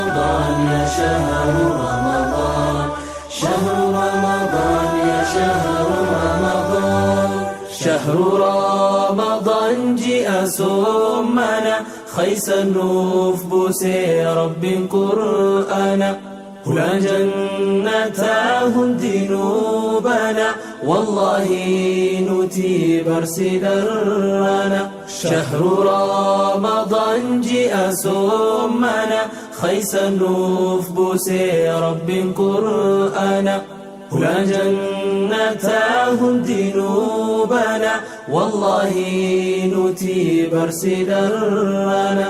رمضان يا شهر رمضان، شهر رمضان يا شهر رمضان. شهر رمضان جاء سمنا خيس النوف بوسي رب قرآنا هنا جنتاه دينوبنا والله نتي برسدرنا. شهر رمضان جاء سمنا خيس النوف بوسي رب قرآنا هنا جنتاه دينوبنا والله نتي برسدرنا.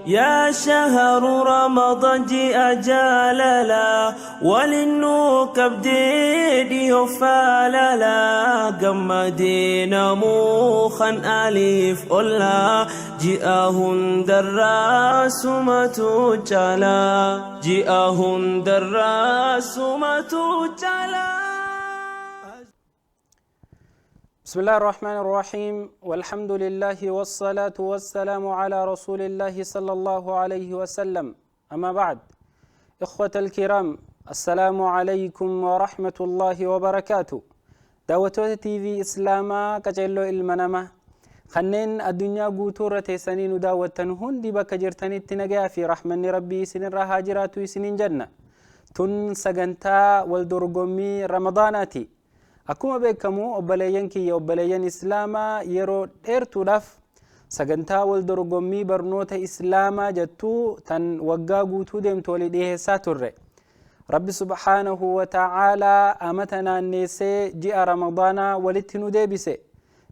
يا شهر رمضان جاء جاللا وللنوك بديدي وفاللا قمدينا موخا أليف أولا جاءهن دراس ما تجالا جاءهن دراس ما تجالا. بسم الله الرحمن الرحيم، والحمد لله والصلاة والسلام على رسول الله صلى الله عليه وسلم. أما بعد، إخوة الكرام، السلام عليكم ورحمة الله وبركاته. دعوة تي في إسلاما كجلو المنامة خنين الدنيا قوتورة تيسانين دعوة هندي بك جرتني التنجا في رحمن ربي سنين راهاجرات سنين جنة تن سجنتا والدرقمي رمضاناتي. Akkuma beekamu, obboleeyyan kiyya, obboleeyyan islaamaa, yeroo dheertuudhaaf sagantaa wal dorgommii barnoota islaamaa jettuu tan waggaa guutuu deemtu walii dhiheessaa turre. Rabbi subhaanahu wa ta'aalaa amata naanneessee ji'a ramadaanaa walitti nu deebise.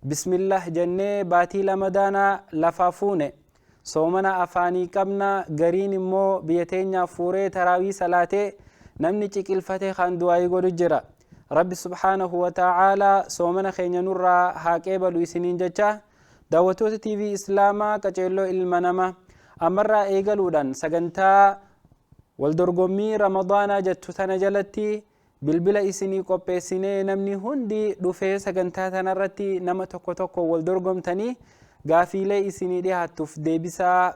Bismillah jennee baatii lamadaanaa lafaa fuune. Soomana afaanii qabna, gariin immoo biyya teenyaaf fuuree taraawii salaatee, namni ciqilfatee kan du'aayii godhu jira. Rabbi subhaanahu wa ta'aalaa soomana keenya nurraa haa qeebalu isiniin jecha, daawwattoota TV islaamaa qaceelloo ilma namaa, ammarraa eegaluudhaan sagantaa waldorgommii ramadaanaa jettu tana jalatti bilbila isinii qopheessinee, namni hundi dhufee sagantaa tanarratti nama tokko tokko wal dorgomtanii gaafiilee isinii dhiyaattuuf deebisaa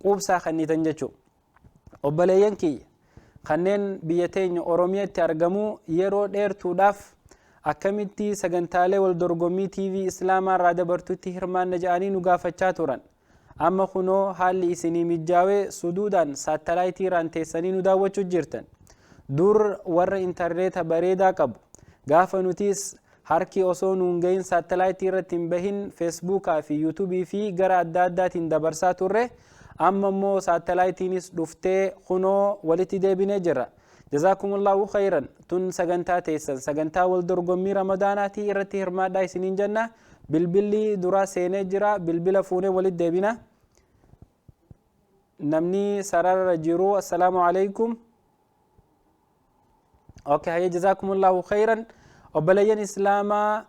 quubsaa kennitan jechuudha. Obboleeyyan kiyya kanneen biyya teenya Oromiyaatti argamu, yeroo dheertuudhaaf akkamitti sagantaalee wal dorgommii TV Islaamaa irraa dabartutti hirmaanna jedhanii nu gaafachaa turan. Amma kunoo haalli isinii mijaawee suduudhaan saatalaayitii irraan teessanii nu daawwachuu jirtan. Dur warra intarneeta bareedaa qabu gaafa nutis harki osoo nuun gahin saatalaayitii irratti hin bahin feesbuukaa fi yuutuubii fi gara adda addaatiin dabarsaa turre. Amma immoo saatalaayitiinis dhuftee kunoo walitti deebinee jirra. Jazaakumullahu khayran. Tun sagantaa teessan, sagantaa wal dorgommii ramadaanaatii irratti hirmaadhaa isiniin jenna. Bilbilli duraa seenee jira, bilbila fuunee walitti deebina. Namni sarara jiru, assalaamu alaykum. Okay, hayya, jazaakumullahu khayran. Obboleeyyan islaamaa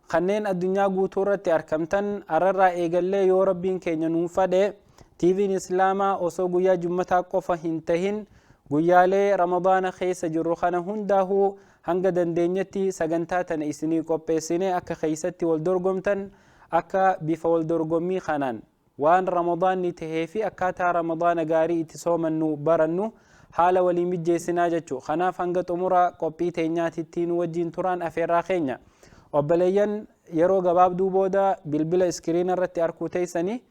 kanneen addunyaa guutuu irratti argamtan, ararraa eegallee yoo rabbiin keenya nuun fadhe, TVn islaamaa osoo guyyaa jummataa qofa hin tahin guyyaalee ramadaana keessa jirru kana hundaahuu hanga dandeenyetti sagantaa tana isinii qopheessine akka keeysatti wal dorgomtan, akka bifa wal dorgommii kanaan waan ramadaanni tahee fi akkaataa ramadaana gaarii itti soomannu barannu haala walii mijjeessinaa jechuu. Kanaaf hanga xumura qophii teenyaatitti nu wajjiin turaan afeerraa keenya. Obboleeyyan, yeroo gabaabduu booda bilbila iskiriina irratti arkuu teessanii,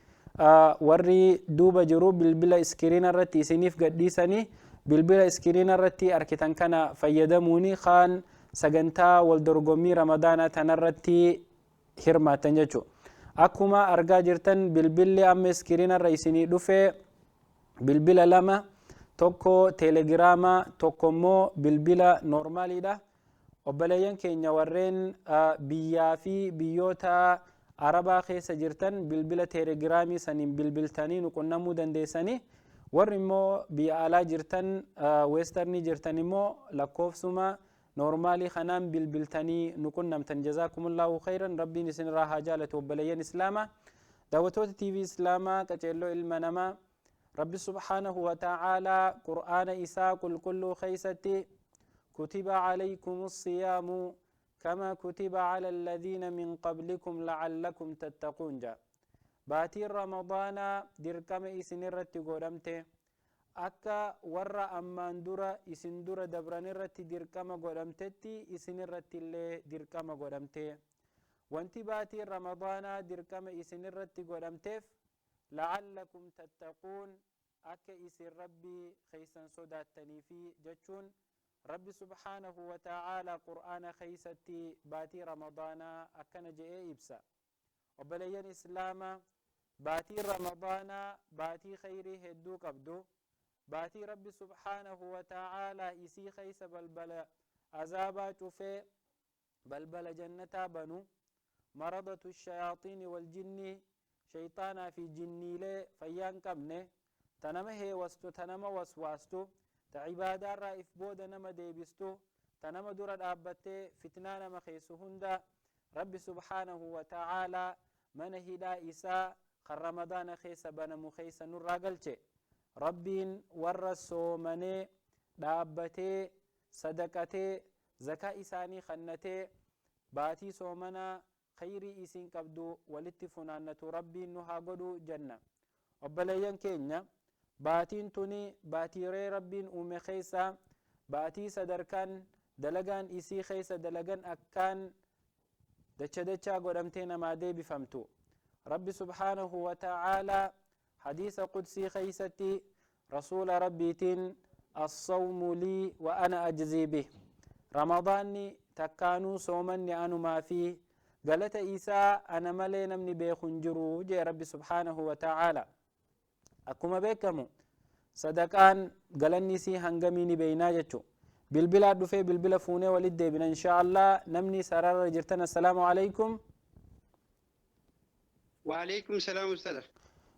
warri duuba jiru bilbila iskiriina irratti isiniif gadhiisanii, bilbila iskiriina irratti arkitan kana fayyadamuuni kaan sagantaa wal dorgommii ramadaanaa tanarratti hirmaattan jechuudha. Akkuma argaa jirtan, bilbilli amma iskiriina irra isinii dhufe bilbila lama, tokko teelegiraama, tokko immoo bilbila noormaaliidha. Obboleeyyan keenya warreen biyyaa fi biyyoota arabaa keessa jirtan, bilbila teelegiraamii saniin bilbiltanii nu qunnamuu dandeessanii. Warri immoo biyya alaa jirtan, weestarnii jirtan immoo lakkoofsuma noormaalii kanaan bilbiltanii nu qunnamtan. Jazaakumullahu khayran, rabbiin isinirraa haa jaalatu. Obboleeyyan islaamaa, daawwattoota TV islaamaa qaceelloo ilma namaa, rabbi subhaanahu wa ta'aalaa qur'aana isaa qulqulluu keeysatti كتب عليكم الصيام كما كتب على الذين من قبلكم لعلكم تتقون جا. Baatiin ramadaanaa dirqama isin irratti godhamte. Akka warra ammaan dura isin dura dabran irratti dirqama godhamtetti isin irratti illee dirqama godhamte. Wanti baatiin Ramadaanaa dirqama isin irratti godhamteef la'allakum tattaquun, akka isin Rabbii keeysan sodaattaniifi jechuun Rabbi subhaanahu wa ta'aalaa Qur'aana keeysatti baatii Ramadaanaa akkana je'ee ibsa. Obboleeyyan Islaamaa, baatiin Ramadaanaa baatii kheyrii hedduu qabdu, baatii Rabbi subhaanahu wa ta'aalaa isii keeysa balbala azaabaa cufee balbala jannataa banu, maradatu shayaaxiini wal jinnii, sheyxaanaa fi jinniilee fayyaa hin qabne, ta nama heewastu, ta nama waswaastu, ta ibaadaarraa if booda nama deebistu, ta nama dura dhaabbattee fitnaa nama keessu hunda Rabbi subhaanahu wa ta'aalaa mana hidhaa isaa kan Ramadaana keessa banamu keessa nurraa galche. Rabbiin warra soomanee, dhaabbatee, sadaqatee, zakaa isaanii kannatee, baatii soomanaa khayrii isiin qabdu walitti funaannatu Rabbiin nu haa godhu jenna. Obboleeyyan keenya, baatiin tuni baatiiree Rabbiin uume keessaa baatii sadarkaan dalagaan isii keessa dalagan akkaan dacha dachaa godhamtee namaa deebifamtu. Rabbi subhaanahu wa ta'aalaa hadiisa qudsii keessatti rasuula Rabbiitiin as-sawmu lii wa ana ajzii bih. Ramadaanni takkaanuu soomanni anumaa fi galata isaa ana malee namni beeku hin jiru jee Rabbi subhaanahu wa ta'aalaa. Akkuma beekamu sadaqaan galanni isii hangamii ni beeynaa jechu. Bilbilaa dhufee bilbila fuunee walitti deebina inshaa Allah. Namni sararra jirtan, assalaamu alaikum. Waalaikum salaam ustaza.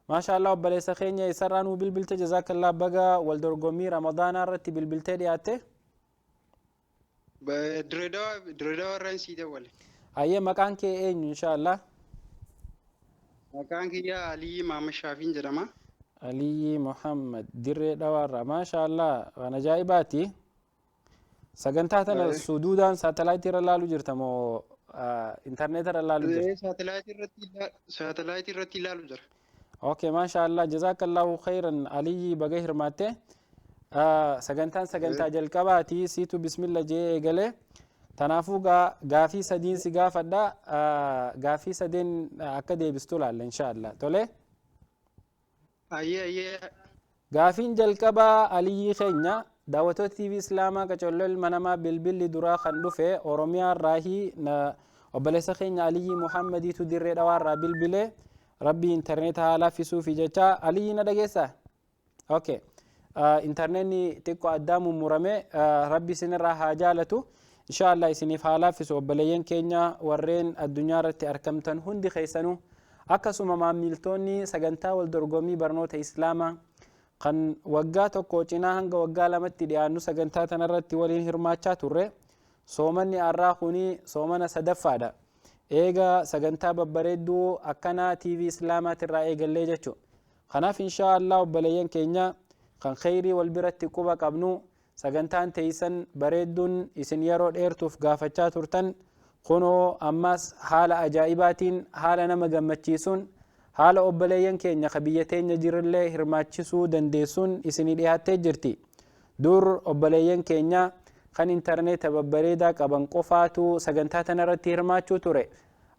Maasha Allah, obboleessa keenya, isarraa nuu bilbilte? Jazakallah, baga wal dorgommii Ramadaanaa irratti bilbiltee dhiyaatte. Diredawa irraan sii dawwale. Hayyee, maqaan kee eenyu inshaa Allah? Maqaan kiyya Aliyyi Maamad Shaafiin jedhama. Aliyyi Muhammad Dirree Dhawaarraa, maasha Allah, waan ajaa'ibaati. Sagantaa tana suduudaan saatalaayitii irra laaluu jirta moo intarneeta irra laaluu jirta? Saatalaayitii irratti ilaalu jira. Okay, maasha Allah, jazakallahu khairan Aliyyi, baga hirmaatte. Sagantaan sagantaa jalqabaati, siitu bismilla jee eegale. Tanaafuu gaafii sadiin si gaafadha. Gaafii sadeen akka deebistu laalla insha Allah. Tole? Ayyee ayyee. Gaafiin jalqabaa, Aliyyii keenya, daawwattoota TV Islaamaa qacolloo ilma namaa, bilbilli duraa kan dhufe Oromiyaa irraahii obboleessa keenya Aliyyii Muhammadiitu Dirree Dhawaa irraa bilbile. Rabbii intarneeta haa laaffisuufi jecha. Aliyyii, na dhageessaa? Okay. Intarneetni xiqqoo addaa mummurame, Rabbi isinirraa haa jaalatu. Insha Allah isiniif haa laaffisu. Obboleeyyan keenya warreen addunyaa irratti argamtan hundi keessanuu, akkasuma maamiltoonni sagantaa wal dorgommii barnoota Islaamaa kan waggaa tokko cinaa hanga waggaa lamatti dhiyaannu sagantaa tanarratti waliin hirmaachaa turre, soomanni har'aa kuni soomana sadaffaadha. Eega sagantaa babbareedduu akkanaa TV Islaamaatirraa eegallee jechuudha. Kanaaf inshaa Allah obboleeyyan keenya kan kheyrii wal biratti quba qabnu, sagantaan teeysan bareedduun isin yeroo dheertuuf gaafachaa turtan kunoo ammaas haala ajaa'ibaatiin, haala nama gammachiisuun, haala obboleeyyan keenya ka biyya teenya jirillee hirmaachisuu dandeessuun isinii dhiyaattee jirti. Dur obboleeyyan keenya kan intarneeta babbareedaa qaban qofaatu sagantaa tanarratti hirmaachuu ture.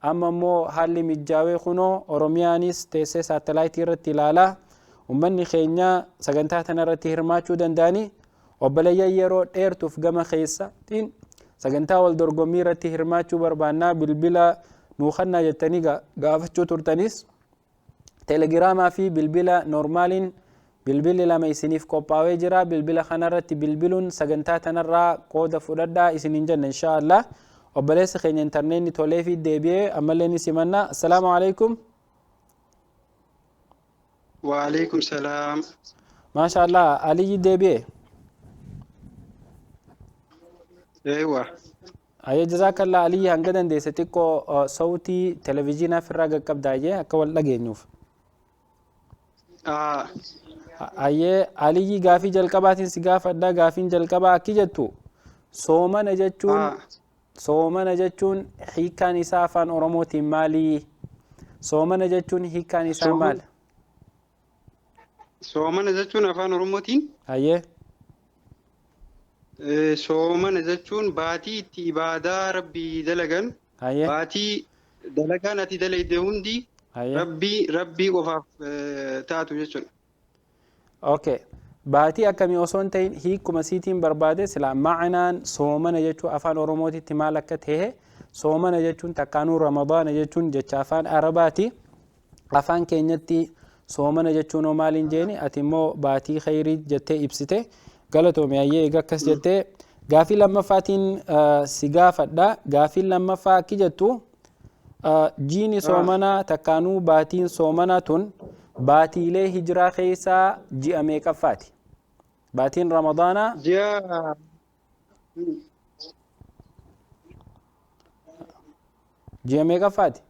Amma immoo haalli mijjaawee kunoo Oromiyaanis teessee saatalaayitii irratti ilaalaa ummanni keenya sagantaa tanarratti hirmaachuu danda'anii, obboleeyyan yeroo dheertuuf gama keessaatiin sagantaa wal dorgommii irratti hirmaachuu barbaannaa, bilbila nuu kannaa jettanii gaafachuu turtanis, teelegiraamaa fi bilbila noormaaliin bilbilli lama isiniif qophaa'ee jira. Bilbila kanarratti bilbiluun sagantaa tanarraa qooda fudhadhaa isiniin jenna inshaa Allah. Obboleessi keenya intarneetni tolee fi deebi'ee ammallee ni simanna. Assalaamu alaikum. Waalaikum salaam. Maasha Allah, Aliyyi deebi'e. Eewa. Ayyee, jazaakallaa Aliyyi, hanga dandeesse xiqqoo sawtii televizyiinaa firraa qaqqabda ayyee, akka wal dhageenyuuf. Ayyee Aliyyi, gaafii jalqabaatiin si gaafadha. Gaafiin jalqabaa akki jettu, soomana jechuun soomana jechuun hiikkaan isaa afaan Oromootiin maali? Soomana jechuun hiikkaan isaa maali? Soomana jechuun afaan Oromootiin Hayyee. Soomana jechuun baatii itti ibaadaa rabbii dalagan Hayyee. baatii dalagaan ati dalayde hundi Hayyee. rabbii qofaaf taatu jechuudha. Okay. Baatii akkamii osoo hin ta'in hiikuma siitiin barbaade silaa ma'anaan soomana jechuun afaan Oromootitti maal akka ta'e soomana jechuun takkaanuu Ramadaana jechuun jecha afaan Arabaati. Afaan keenyatti soomana jechuun hoo maal hin jeeni ati immoo baatii khayrii jettee ibsite galatoomi hayyee eega akkas jettee gaafii lammaffaatiin si gaafadha. Gaafiin lammaffaa akki jettu jiini soomanaa takkaanuu baatiin soomanaa tun baatiilee hijiraa keessaa ji'a meeqaffaati? Baatiin Ramadaanaa Ji'a ji'a meeqaffaati?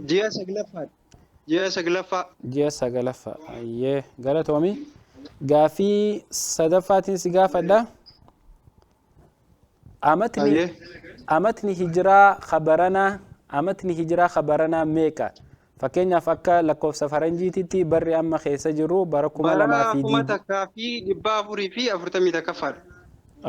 Ji'a saglaffaadha. Ji'a saglaffaa. Ji'a sagalaffaa. Ayyee galatoomi. Gaafii sadaffaatiin si gaafadha. Amatni Ayyee. amatni hijiraa khabaranaa amatni hijiraa khabaranaa meeqa? Fakkeenyaaf akka lakkoofsa faranjiititti barri amma keessa jiru bara kuma lamaa Bara fi kuma diid takkaa fi dhibba afurii fi afurtamii takkaffaadha.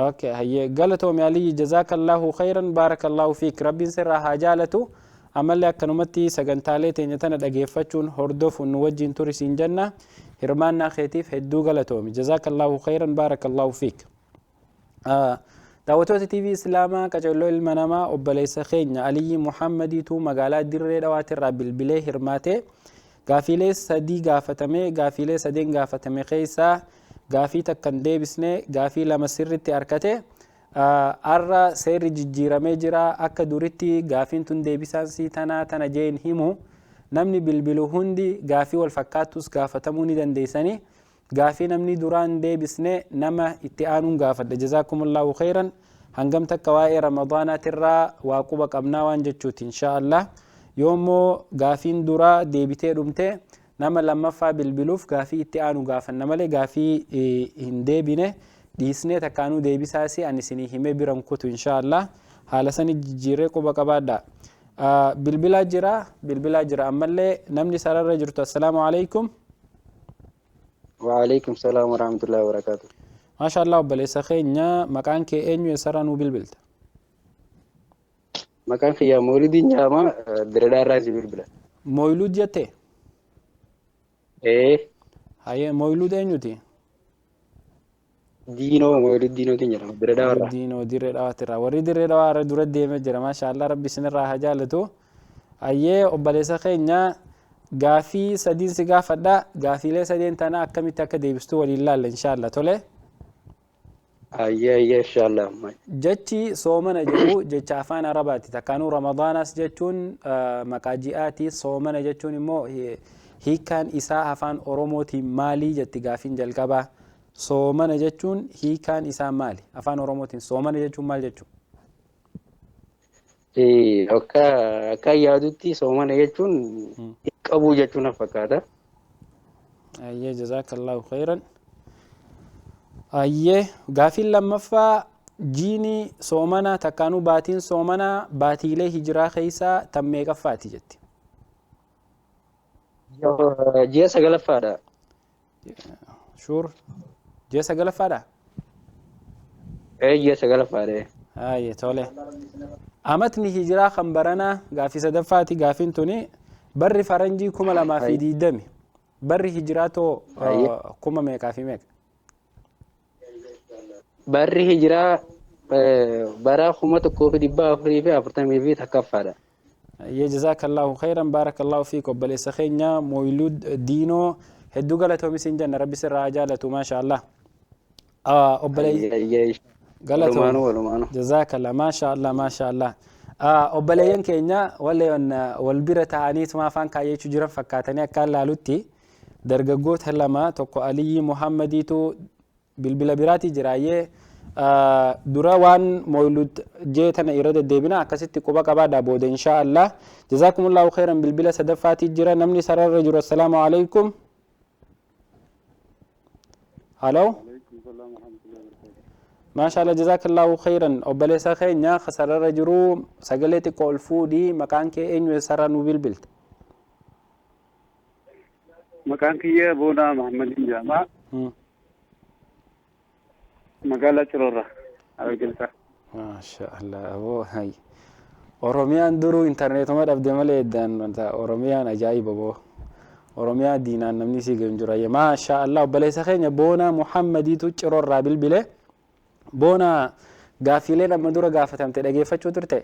Okay, hayyee galatoomi Aliyyi jazaakallahu khayran baarakallahu fiik rabbiin sirraa haa jaalatu ammallee akkanumatti sagantaalee teenya tana dhageeffachuun hordofuun nu wajjin turi siin jenna hirmaannaa keetiif hedduu galatoomi jazaakallahu khayran baarakallahu fiik. Daawwattoota TV Islaamaa qacarroo ilma namaa obboleessa keenya Aliyyi Muhammadiitu magaalaa Dirree Dhawaatirraa bilbilee hirmaate gaafiilee sadii gaafatame gaafiilee sadeen gaafatame keessaa gaafii takka hin deebisne gaafii lama sirritti harkate har'a seerri jijjiiramee jira akka duritti gaafiin tun deebisaan sii tanaa tana jeen himu namni bilbilu hundi gaafii wal fakkaattus gaafatamuu ni dandeessanii gaafii namni duraan deebisne nama itti aanuun gaafadha jazaakumullahu khayran hangam takka waa'ee ramadaanaatirraa waa quba qabnaa waan jechuuti insha Allah yoommoo gaafiin duraa deebitee dhumte nama lammaffaa bilbiluuf gaafii itti aanu gaafanna malee gaafii hin deebine dhiisnee takkaanuu deebisaasi ani isinii himee biran kutu insha Allah haala sani jijjiirree quba qabaadha. Bilbilaa jira bilbilaa jira ammallee namni sararra jirtu assalaamu alaikum. وعليكم السلام ورحمة الله وبركاته. Maasha Allah obboleessa keenya maqaan kee eenyu eessarraa nuu bilbilta? Maqaan kiyya Moolidiin jedhama. Diredaa irraa si bilbila. Mooyiluud jette? Ee. Hayyee Mooyiluud eenyuti? Diinoo Moolid Diinootiin jedhama. Diredaa irraa. Diinoo Dirree Dhawaatirraa. Warri Dirree Dhawaa irra dura deemee jira. Maasha Allah rabbi isinirraa haa jaalatu. Hayyee obboleessa keenya gaafii sadiin si gaafadha. Gaafiilee sadeen tana akkamitti akka deebistu waliin laalla insha Allah tole. Ayyee ayyee inshallah. Jechi soomana jedhu jecha afaan Arabaati. Takkaanuu Ramadaanaas jechuun maqaa ji'aati. Soomana jechuun immoo hiikkaan isaa afaan Oromootiin maalii jetti gaafiin jalqabaa. Soomana jechuun hiikkaan isaa maali? Afaan Oromootiin soomana jechuun maal jechuudha? Akka akka yaadutti soomana jechuun qabuu jechuun na fakkaata. Ayyee jazaakallahu khayran. Ayyee gaafiin lammaffaa jiini soomanaa takkaanuu baatiin soomanaa baatiilee hijiraa keessaa tan meeqaffaati jetti? Ji'a sagalaffaadha. Shuur ji'a sagalaffaadha? Ee ji'a sagalaffaadha. Ayyee tole. Amatni hijiraa kan baranaa gaafii sadaffaati gaafiin tuni barri faranjii 2020 barri hijiraa too kuma meeqaa fi meeqa? Barri hijiraa bara 1441ffaadha. Ayyee jazaakallahu khayran baarakallahu fiik obboleessa keenya Mooyiluud Diinoo hedduu galatoomi siin jenna rabbi sirraa haa jaalatu maasha Allah. Obboleessa Walumaanuu walumaanuu. Jazaakallah maasha Allah maasha Allah. Obboleeyyan keenya walleen wal bira ta'aniituma afaan kaayyachuu jiran fakkaatanii akka laalutti dargaggoota lama tokko Aliyyi Muhammadiitu bilbila biraati jira ayyee dura waan Mooyiluud jee tana irra deddeebina akkasitti quba qabaadha booda insha Allah. Jazaakumullahu khayran bilbila sadaffaati jira namni sararra jiru assalaamu alaikum. Halo. Maasha Allah jazaakallahu khayran obboleessa keenya sararra jiru sagalee xiqqoo ol fuudhii maqaan kee eenyu eessarraa nuu bilbilte? Maqaan kiyya Boonaa Mahammadiin jedhama. Magaalaa Ciroorraa. Argilsaa. Maasha Allah aboo hay. Oromiyaan duruu intarneetuma dhabde malee eddaan wanta Oromiyaan ajaa'iba boo. Oromiyaa diinaan namni sii gahu hin jiru. Ayya maasha Allah obboleessa keenya Boonaa Muhammadiitu Ciroorraa bilbile. Boonaa gaaffiileen amma dura gaafatamte dhageeffachuu turte?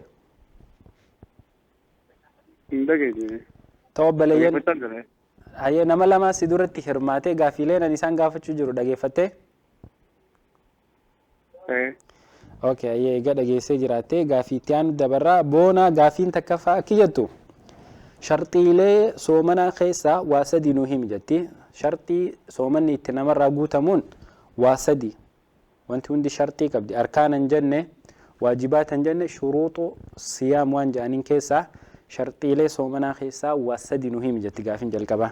Hin dhageenye. Ta obboleeyyan Dhageeffachaan ture. Hayyee nama lamaa si duratti hirmaatee gaaffiileen ani isaan gaafachuu jiru dhageeffattee? Eh. Okay, hayyee egaa dhageessee jiraattee gaaffii itti aanu dabarraa. Boonaa gaaffiin takkaffaa akki jettu. Sharxiilee soomanaa keessaa waa sadi nuu himi jetti. Sharxii soomanni itti namarraa guutamuun waa sadi. Wanti hundi sharxii qabdi. Arkaana hin jenne, waajibaata hin jenne, shuruuxu siyaam waan jedhaniin keessaa sharxiilee soomanaa keessaa waa sadi nu himi jetti gaafiin jalqabaa.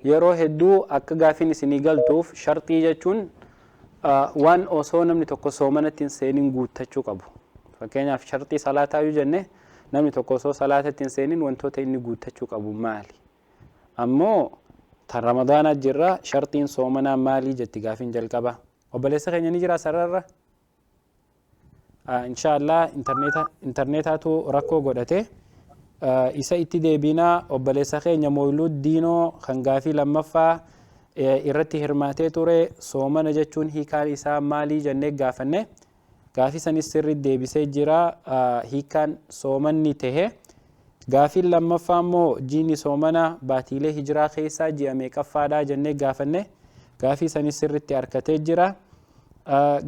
Yeroo hedduu akka gaafiin isinii galtuuf sharxii jechuun waan osoo namni tokko soomanatti hin seenin guuttachuu qabu. Fakkeenyaaf sharxii salaataa yoo jenne namni tokko osoo salaatatti hin seenin wantoota inni guuttachuu qabu maali? Ammoo tan ramadaanaa jirra sharxiin soomanaa maalii jetti gaafiin jalqabaa. Obboleessa keenya ni jiraa sararra? Inshaallah intarneetaatu rakkoo godhate. Isa itti deebinaa obboleessa keenya Moyluud Diinoo kan gaafii lammaffaa irratti hirmaatee ture soomana jechuun hiikaan isaa maalii jennee gaafanne. Gaafii sanis sirriitti deebisee jira. Hiikkaan soomanni tehe. Gaafiin lammaffaa immoo jiini soomana baatiilee hijiraa keessaa ji'a meeqaffaadha jennee gaafanne. Gaafii sanis sirriitti arkatee jira.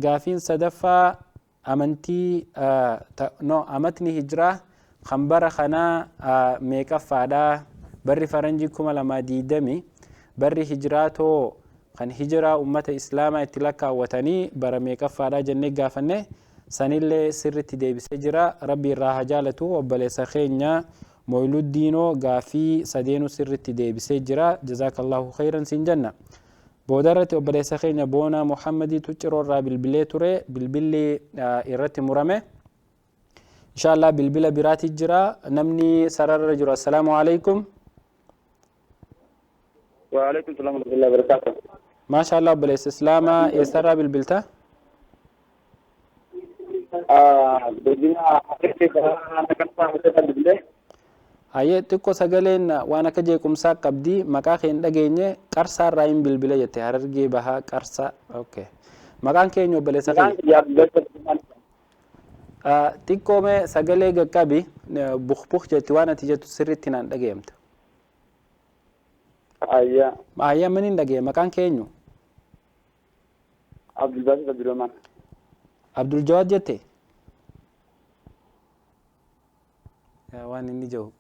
Gaafiin sadaffaa amantii no amatni hijiraa kan bara kanaa meeqaffaadha? Barri faranjii 2020 barri hijiraa too kan hijiraa ummata islaamaa itti lakkaawwatanii bara meeqaffaadha jennee gaafanne sanillee sirritti deebisee jira. Rabbi irraa haa jaalatu obboleessa keenya Moyiluddiinoo gaaffii sadeenuu sirritti deebisee jira. Jazaakallahu khayran siin jenna. Boodarratti obboleessa keenya Boonaa Muhammadiitu Ciroorraa bilbilee ture. Bilbilli irratti murame. Inshallah bilbila biraati jira. Namni sararra jiru assalaamu alaikum. Waalaikum salaam wa rahmatullahi wa barakatuh. Maashaallah obboleessa Islaamaa eessarraa bilbilta? Godina Harargee karaa Naqamsaa hojjetan bilbilee. Hayyee xiqqoo sagaleen waan akka jeequmsaa qabdi maqaa kee hin dhageenye Qarsaarraa hin bilbile jette Harargee Bahaa Qarsaa. Okay. Maqaan keenya obboleessa Maqaan keenya? kiyya Abdul Abdul Xiqqoo mee sagalee gaqqabi buk buk jetti waan ati jettu sirriitti naan dhagayamta. Ayyaa. Ayyaa mani hin dhagaye maqaan kee eenyu? Abdul Basit Abdurrahman. Abdul Jawaad jette? Yaa waan inni jiru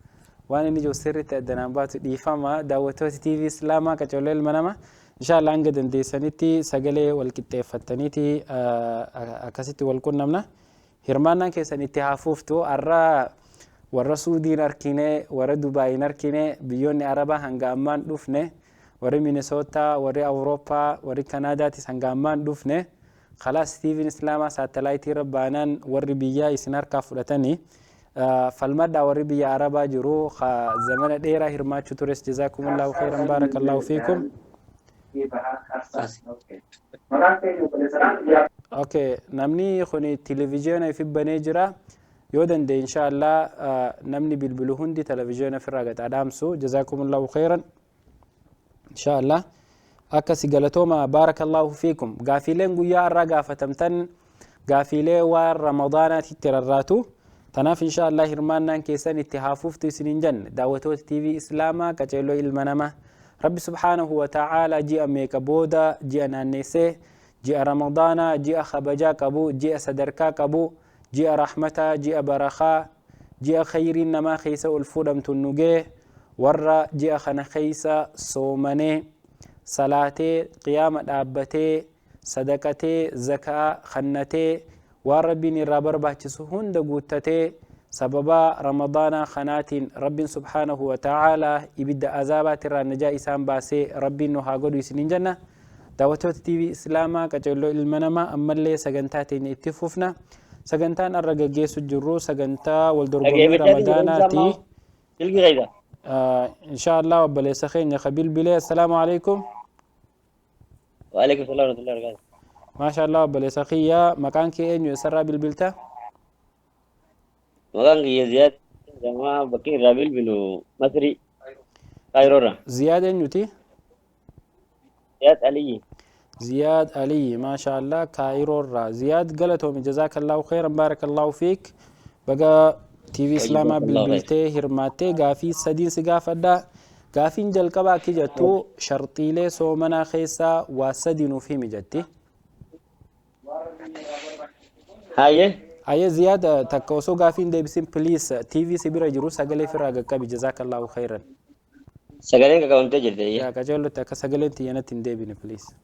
waan inni jiru sirriitti addanaan baatu dhiifama daawwattoota TV Islaamaa qacollee ilma nama inshallah hanga dandeessanitti sagalee wal qixxeeffattaniiti akkasitti wal qunnamna. Hirmaannaan keessan itti haa fuftu. Arra warra Suudii hin arkine, warra Dubaay hin arkine, biyyoonni Arabaa hanga ammaa hin dhufne, warri Minisootaa, warri Awurooppaa, warri Kanaadaatis hanga ammaa hin dhufne. Khalaas TVn Islaamaa saatalaayitii irra baanaan warri biyyaa isin harkaa fudhatanii falmadhaa warri biyya Arabaa jiru ka zamana dheeraa hirmaachuu tures jazaakumullahu khairan baarakallahu fiikum. Okay, namni kun televiziyoona ifi banee jira. Yoo danda'e inshallah namni bilbilu hundi televiziyoona ofirraa gad dhaamsu. Jazaakumullahu khairan. Inshallah. Akkasi galatooma baarakallahu fiikum. Gaafiileen guyyaa har'aa gaafatamtan gaafiilee waan Ramadaanaatitti rarraatu. Tanaaf inshallah hirmaannaan keessan itti haa fuftu isiniin jenne. Daawwattoota TV Islaamaa qaceelloo ilma namaa. Rabbi subhaanahu wa ta'aalaa ji'a meeqa booda ji'a naanneessee ji'a Ramadaanaa ji'a kabajaa qabu ji'a sadarkaa qabu ji'a rahmataa ji'a barakaa ji'a khayriin namaa keessa ol fuudhamtu nu ga'e warra ji'a kana keessa soomanee salaatee qiyaama dhaabbatee sadaqatee zakaa kannatee waan Rabbiin irraa barbaachisu hunda guuttatee sababaa Ramadaanaa kanaatiin Rabbiin subhaanahu wa ta'aalaa ibidda azaabaatirraa najaa isaan baasee Rabbiin nu haa godhu isiniin jenna. Daawwattoota TV Islaamaa qaceelloo ilma namaa ammallee sagantaa teenya itti fufna. Sagantaan irra gaggeessu jirru sagantaa wal dorgommii Ramadaanaati. Insha Allah obboleessa keenya ka bilbilee. Assalaamu alaikum. Waalaikum salaam warahmatullahi wabarakatuh. Maasha Allah, obboleessa kiyya, maqaan kee eenyu, eessarraa bilbilta? Maqaan kiyya Ziyaad jedhama, bakki irraa bilbilu Masri, Kaayiroorra. Ziyaad eenyuti? Ziyaad Aliyyi. Ziyaad Aliyyi, maasha Allah, Kaayiroorraa. Ziyaad, galatoomi, jazaakallahu khayran, baarakallahu fiik. Baga TV Islaamaa bilbiltee hirmaattee. Gaafii sadiin si gaafadha. Gaafiin jalqabaa akki jettu, sharxiilee soomanaa keessaa waa sadi nuuf himi jetti. Hayyee. Hayyee Ziyaad, takka osoo gaafiin deebisin, please, TV si bira jiru sagalee ofirraa qaqqabi, jazaakallahu khayran. Sagaleen qaqqabamtee jirti. Yaa qajeellotti akka sagaleen xiyyanatti hin deebine, please.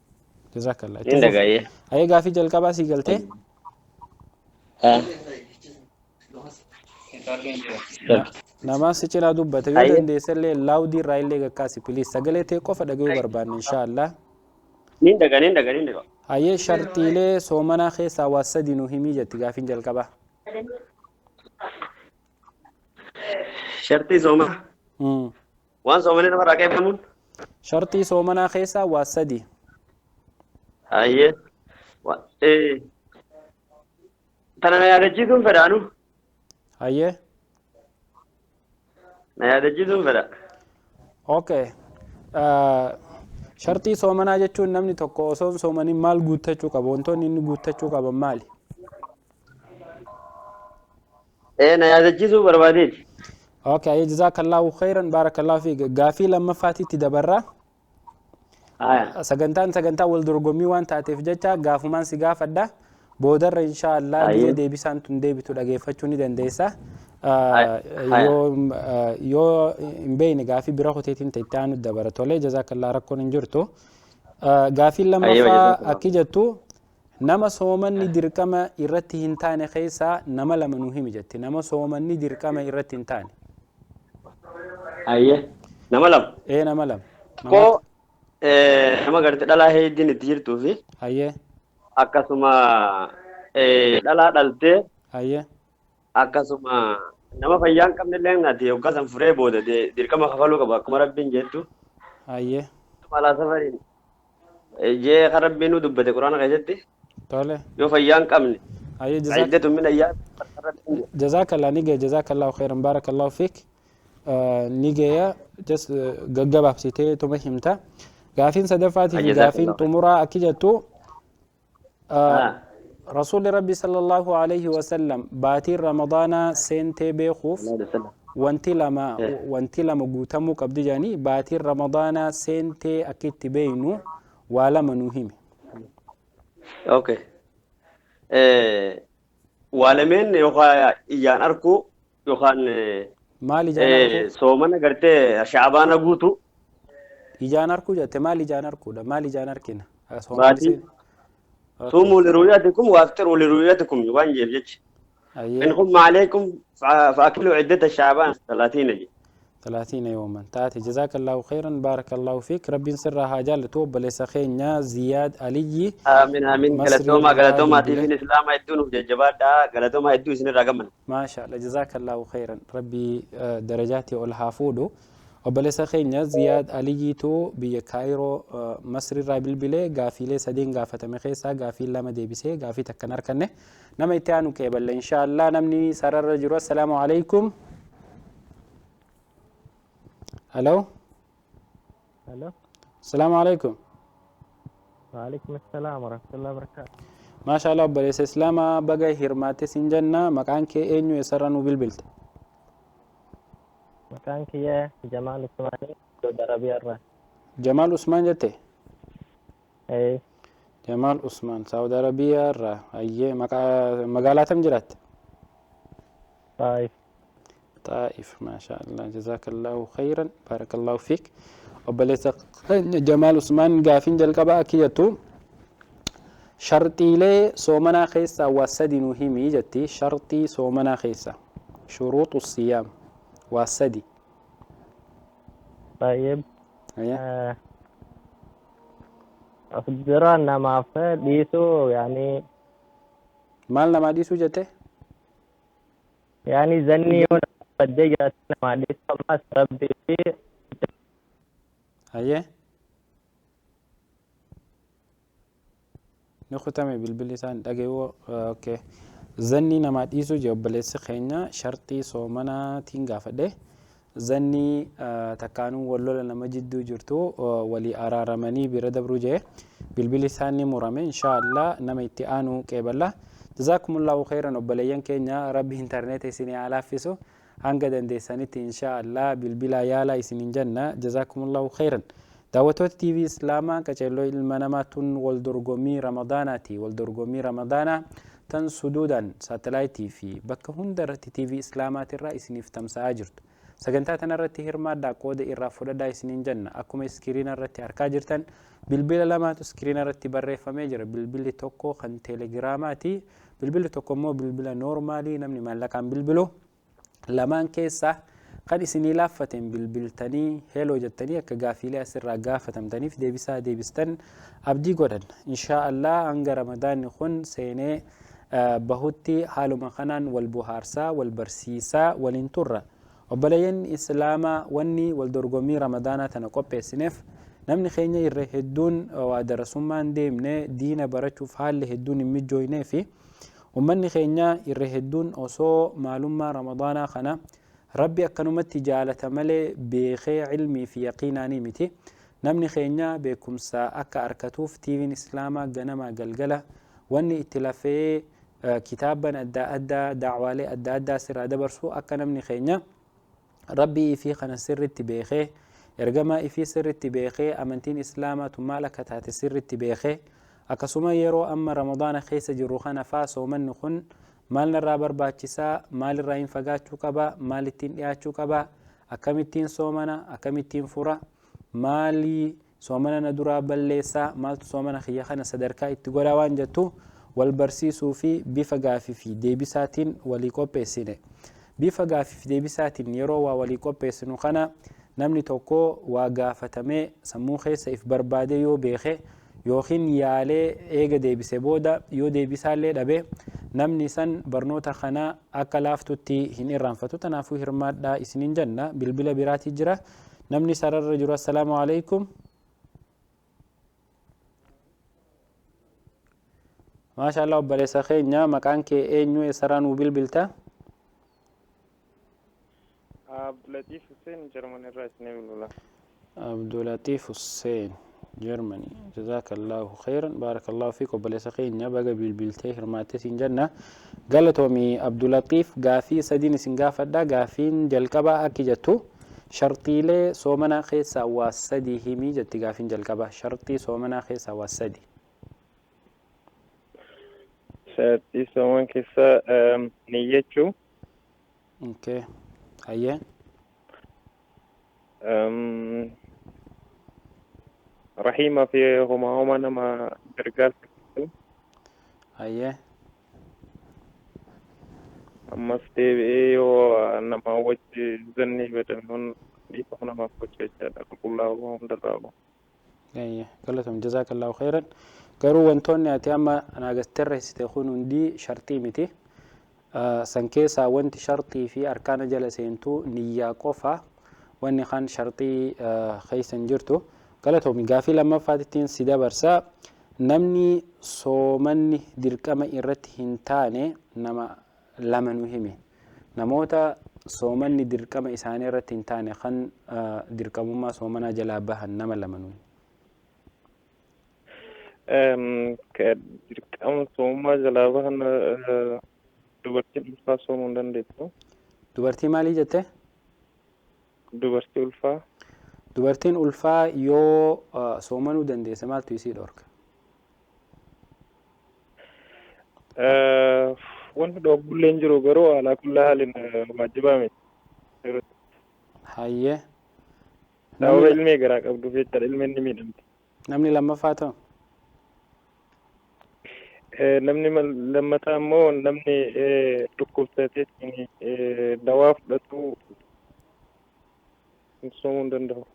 Jazaakallah. Hin dhagaayee. Hayyee, gaafii jalqabaa sii galtee? Haa. Namaan si cinaa dubbate yoo dandeesse illee loudii irraa illee gakkaasi, please, sagalee ta'e qofa dhaga'uu barbaanne, insha Allah. Nin dhaga, nin dhaga, nin dhaga. Hayyee, sharxiilee soomanaa keessaa waa sadi nu himii jetti gaafiin jalqabaa. Sharxii soomaa. Waan soomanii namarraa qeefamuun. Sharxii soomanaa keessaa waa sadi. Hayyee. Tana na yaadachiisuun fedhaanu. Hayyee. Na yaadachiisuun fedha. Okay. Sharxii soomanaa jechuun namni tokko osoo hin soomaniin maal guuttachuu qaba? Wantoonni inni guuttachuu qaban maali? Na yaadachiisuu barbaadeeti. Okay, hayyee, jazaakallahu khairan, baarakallahu fiik. Gaafii lammaffaatitti dabarra. Haya. Sagantaan sagantaa wal dorgommii waan taateef jecha gaafumaan si gaafadha. Boodarra, insha Allah, Hayyee. gizee deebisaan tun deebitu dhageeffachuu ni dandeessa. Haya. Yoo hin beekne gaafii bira kuteetiin ta'e itti aanu dabara. Tolee, jazaakallah, rakkoon hin jirtu. Gaafiin lammaffaa Jazakallah. akki jettu, nama soomanni dirqama irratti hin taane keessaa nama lama nu himi jetti. Nama soomanni dirqama irratti hin taane. Hayyee. Nama lama. Ee, nama lama. Koo nama gartee dhalaa heeddiin itti jirtuu fi akkasuma dhalaa dhaltee akkasuma nama fayyaa hin qabne illee ati yoggaa san furee booda dirqama kafaluu qaba akkuma Rabbiin jettu. Alaa safariin jee kan Rabbiin nu dubbate Quraana keessatti yoo fayyaa hin qabne Hayyee, iddatu min ayyaa kan Rabbiin jedhe. Jazakallah, ni gaya, jazakallahu khairan, barakallahu fiik. Ni gaya, just gaggabaabsitee tuma himta. Gaafiin sadaffaatii fi Jazakallahu gaafiin khairan. xumuraa akki jettu, Rasuulli Rabbi sallallahu alaihi wasallam baatiin Ramadaanaa seentee beekuuf wanti lama guutamuu qabdi jedhanii, baatiin Ramadaanaa seentee akka itti beeynu waa lama nu himi. Okay. Waa lameen, yookaan ijaan arkuu yookaan Maal ijaan arkuu? Soomana gartee Shaabaana guutuu. Ijaan arkuu jette, maal ijaan arkuudha? Maal ijaan arkina? Baatii. صوموا لرؤيتكم وافطروا لرؤيتكم waan jeef jecha. إن غم عليكم فأكملوا عدة شعبان 30 جي. 30 يوما تاتي. جزاك الله خيرا، بارك الله فيك، ربي سرها هاجال توب ليس خينا زياد علي. آمين آمين. مصري galatoomaa, galatoomaa. bilbilee. TV'n Islaamaa hedduu nuuf jajjabaadha, galatoomaa hedduu isinirraa gammanna. ما شاء الله، جزاك الله خيرا، ربي درجاتي ol haa fuudhu. Obboleessa keenya Ziyaad Aliyyiitu biyya Kaayiroo, Masri irraa bilbilee gaafiilee sadeen gaafatame keessaa gaafii lama deebisee gaafii takkan harkanne. Nama itti aanu qeeballe, insha Allah. Namni sararra jiru, assalaamu alaikum. Hello. Hello. Assalaamu alaikum. وعليكم السلام ورحمة الله وبركاته. Maasha Allah, obboleessa Islaamaa, baga hirmaatte siin jenna. Maqaan kee eenyu, eessarraa nu bilbilte? Maqaan kiyya Jamaal Usmaanii, Saudi Arabiyaa irraa. Jamaal Usmaan jette? Ee. Jamaal Usmaan, Saudi Arabiyaa irraa. Ayyee, maqaa magaalaa tam jiraatte? Taa'if. Xaa'if, maasha Allah, jazaakallahu khayran, baarakallahu fiik. Obboleessa keenya Jamaal Usmaan, gaafiin jalqabaa akki jettu, sharxiilee soomanaa keessaa waa sadi nu himii jetti. Sharxii soomanaa keessaa, شروط الصيام, waa sadi. طيب. Ayyee. Of dura namaaf dhiisuu yaani. Maal namaa dhiisuu jette? Yaani zanni yoo nama baddee jiraate namaa dhiisuu ammas rabbii fi Hayyee. Ni kutame bilbilli isaa hin dhagayu. Okay. Zanni namaa dhiisuu jee obboleessi keenya sharxii soomanaatiin gaafadhe. Zanni takkaanuu wal lola nama jidduu jirtu walii araaramanii bira dabruu jee bilbilli isaa ni murame inshaa Allah nama itti aanu qeeballa. Jazaakumullahu khayran obboleeyyan keenya rabbi intarneeta isinii haa laaffisu hanga dandeessanitti inshaa Allah bilbilaa yaalaa isinin jenna jazaakumullahu khayran. Daawwattoota TV Islaamaa qaceelloo ilma namaa tun wal dorgommii Ramadaanaati. Wal dorgommii Ramadaanaa tan suduudaan saatalaayitii fi bakka hunda irratti TV Islaamaatirraa isiniif tamsa'aa jirtu. Sagantaa tanarratti hirmaadhaa qooda irraa fudhadhaa isiniin jenna. Akkuma iskiriina irratti arkaa jirtan bilbila lamaatu iskiriina irratti barreeffamee jira. Bilbilli tokko kan teelegiraamaati. Bilbilli tokko immoo bilbila noormaalii namni maallaqaan bilbilu. Lamaan keessaa kan isinii laaffateen bilbiltanii heloo jettanii akka gaafiilee asirraa gaafatamtaniif deebisaa deebistan abdii godhanna. Inshaa Allah hanga Ramadaanni kun seenee bahutti haaluma kanaan wal bohaarsaa, wal barsiisaa waliin turra. Obboleeyyan Islaamaa wanni wal dorgommii Ramadaanaa tana qopheessineef namni keenya irra hedduun waa darasummaan deemne diina barachuuf haalli hedduun hin mijjooyneefi ummanni keenya irra hedduun osoo maalummaa Ramadaanaa kana Rabbi akkanumatti jaalata malee beekee ilmii fi yaqiinaanii miti. Namni keenya beekumsa akka arkatuuf TVn Islaamaa ganamaa galgala wanni itti lafee kitaabban addaa addaa da'waalee adda addaa sirraa dabarsu akka namni keenya Rabbii ifii kana sirritti beekee ergamaa ifii sirritti beekee amantiin Islaamaa tun maal akka taate sirritti beekee akkasuma yeroo amma Ramadaana keessa jirru kana faa soomanni kun maal narraa barbaachisaa maalirraa hin fagaachuu qaba maalittiin dhiyaachuu qaba akkamittiin soomana akkamittiin fura maali soomana na duraa balleessaa maaltu soomana kiyya kana sadarkaa itti godhaa waan jettu wal barsiisuu fi bifa gaafii fi deebisaatiin walii qopheessine. Bifa gaafii fi deebisaatiin yeroo waa walii qopheessinu kana namni tokko waa gaafatamee sammuu keessa if barbaadee yoo beeke yookiin yaalee eega deebise booda yoo deebisaallee dhabe namni san barnoota kana akka laaftutti hin irraanfatu. Tanaafuu hirmaadhaa isiniin jenna. Bilbila biraatii jira. Namni sararra jiru assalaamu alaikum. Maasha Allah obboleessa keenya maqaan kee eenyu eessarraa nuu bilbilta? Abdulatiif Hussein Jarman irraa isinii bilbila. Abdulatiif Hussein Germany jazakallahu khairan barakallahu fiik obboleessa keenya baga bilbiltee hirmaattee siin jenna galatoomi Abdulatiif gaafii sadiin isin gaafadha gaafiin jalqabaa akki jettu sharxiilee soomanaa keessaa waa sadii himii jetti gaafiin jalqabaa sharxii soomanaa keessaa waa sadi. Sharxii sooman keessaa niyyachuu. Okay. Hayyee. Rahiima fi homaa homaa nama gargaarsa. Hayyee. Ammas deebi'ee yoo nama wajji zanni badame dhiifama namaaf gochuu jechaadha. Qulqullaa'uu hundarraa. Hayyee. Galatoom jazaakallahu khairan. Garuu wantoonni ati amma naagastarreessite kun hundi sharxii miti. San keessaa wanti sharxii fi arkaana jala seentu niyyaa qofa. Wanni kan sharxii keessa hin jirtu. Galatoomi gaafii lammaffaatittiin si dabarsa. Namni soomanni dirqama irratti hin taane nama lama nu himi. Namoota soomanni dirqama isaanii irratti hin taane kan dirqamummaa soomanaa jalaa bahan nama lama nu himi. Dirqama soomummaa jalaa bahan dubartiin ulfaa soomuu hin dandeettu. Dubartii maalii jette? Dubartii ulfaa. Dubartiin ulfaa yoo soomanuu dandeesse maaltu isii dhorka? Wanti dhoggullee hin jiru garuu alaa kullaa haalin waajjibaa miti. Hayyee. Sababa ilmee garaa qabduuf jechaadha ilmeen ni miidhamti. Namni lammaffaa ta'u? Namni lammataa immoo namni dhukkubsatee dawaa fudhatu soomuu hin danda'u.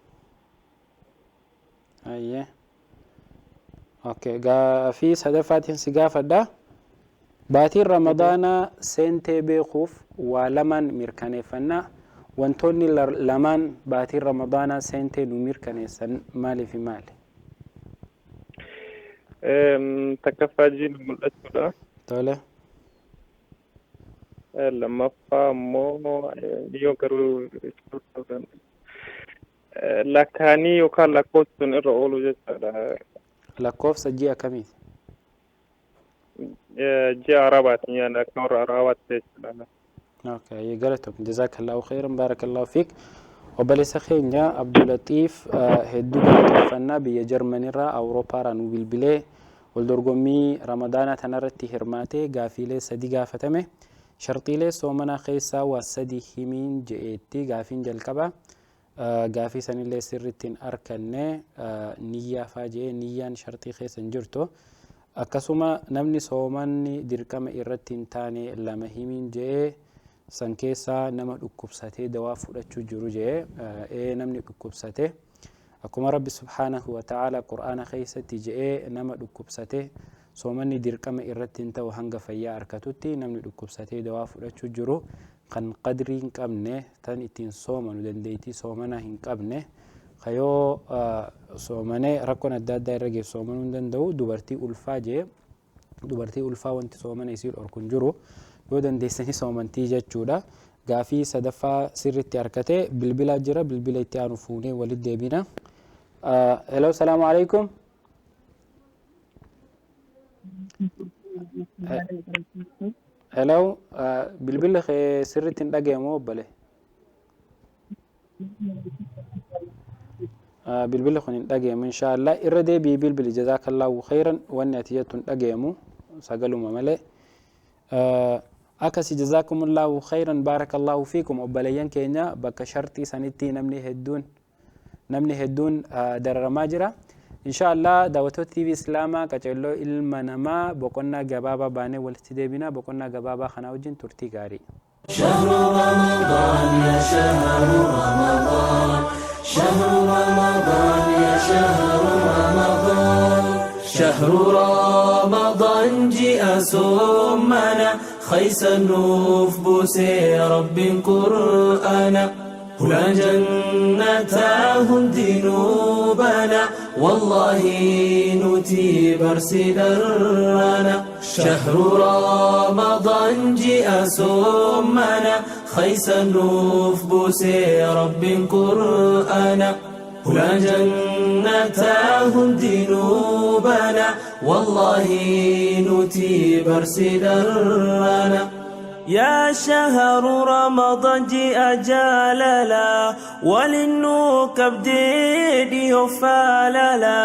Hayyee. Okay, gaafii sadaffaatiin si gaafadha. Baatiin Ramadaanaa seentee beekuuf waa lamaan mirkaneeffannaa. Wantoonni lamaan baatiin Ramadaanaa seentee nu mirkaneessan maaliif maali? Takkaffaa jiin mul'achuudha. Tole. Lammaffaa immoo yoo garuu lakkaanii yookaan lakkoofsuun irra oolu jechaadha. Lakkoofsa ji'a kamiiti? Ji'a Arabaati yaani akka warra Arabaatti jechuudha. Okay, galatoom. Jazakallahu khairan, barakallahu fiik. Obboleessa keenya Abdulatiif hedduu galateeffannaa biyya Jarmanirraa Awurooppaarraa nu bilbilee wal dorgommii Ramadaanaa tanarratti hirmaatee gaafiilee sadi gaafatame. Sharxiilee soomanaa keessaa waa sadi himiin je'eetti gaafiin jalqaba. Gaafii sanillee sirriitti hin arkanne niyyaa faa je'ee niyyaan sharxii keessa hin jirtu. Akkasuma namni soomanni dirqama irratti hin taane lama himiin je'ee san keessaa nama dhukkubsatee dawaa fudhachuu jiru je'ee ee namni dhukkubsate akkuma Rabbi subhaanahu wa ta'ala Qur'aana keessatti je'ee nama dhukkubsate soomanni dirqama irratti hin ta'u hanga fayyaa arkatutti namni dhukkubsatee dawaa fudhachuu jiru kan qadrii hin qabne tan ittiin soomanu dandeettii soomanaa hin qabne kayoo soomanee rakkoon adda addaa irra geessu soomanuu hin danda'u dubartii ulfaa jee dubartii ulfaa wanti soomana isii dhorku hin jiru yoo dandeessanii soomantii jechuudha. Gaafii sadaffaa sirriitti harkatee bilbila jira bilbila itti aanu fuunee walitti deebina. Hello, salaamu alaikum. Hello, bilbilli kee sirriitti hin dhagayamu obbole. Bilbilli kun hin dhagayamu inshaallah irra deebi'i bilbili jazaakallahu khairan wanni ati jettu hin dhagayamu sagaluma malee. Akkasi jazaakumullahu khairan baarakallahu fiikum obboleeyyan keenya bakka sharxii sanitti namni hedduun dararamaa jira. Inshaallah daawwattoota TV Islaamaa qaceelloo ilma namaa boqonnaa gabaabaa baanee walitti deebina boqonnaa gabaabaa kanaa wajjin turtii gaarii. شهر رمضان يا شهر رمضان، شهر رمضان يا شهر رمضان، شهر رمضان جاء سمنا خيس النوف بوسي رب قرآنا هنا جنتاه دينوبنا والله نتي برسدرنا شهر رمضان جاء سمنا خيس النوف بوسي رب قرآنا هنا جنتاه دينوبنا والله نتي برسدرنا يا شهر رمضان جاء جاللا وللنوك بديدي فاللا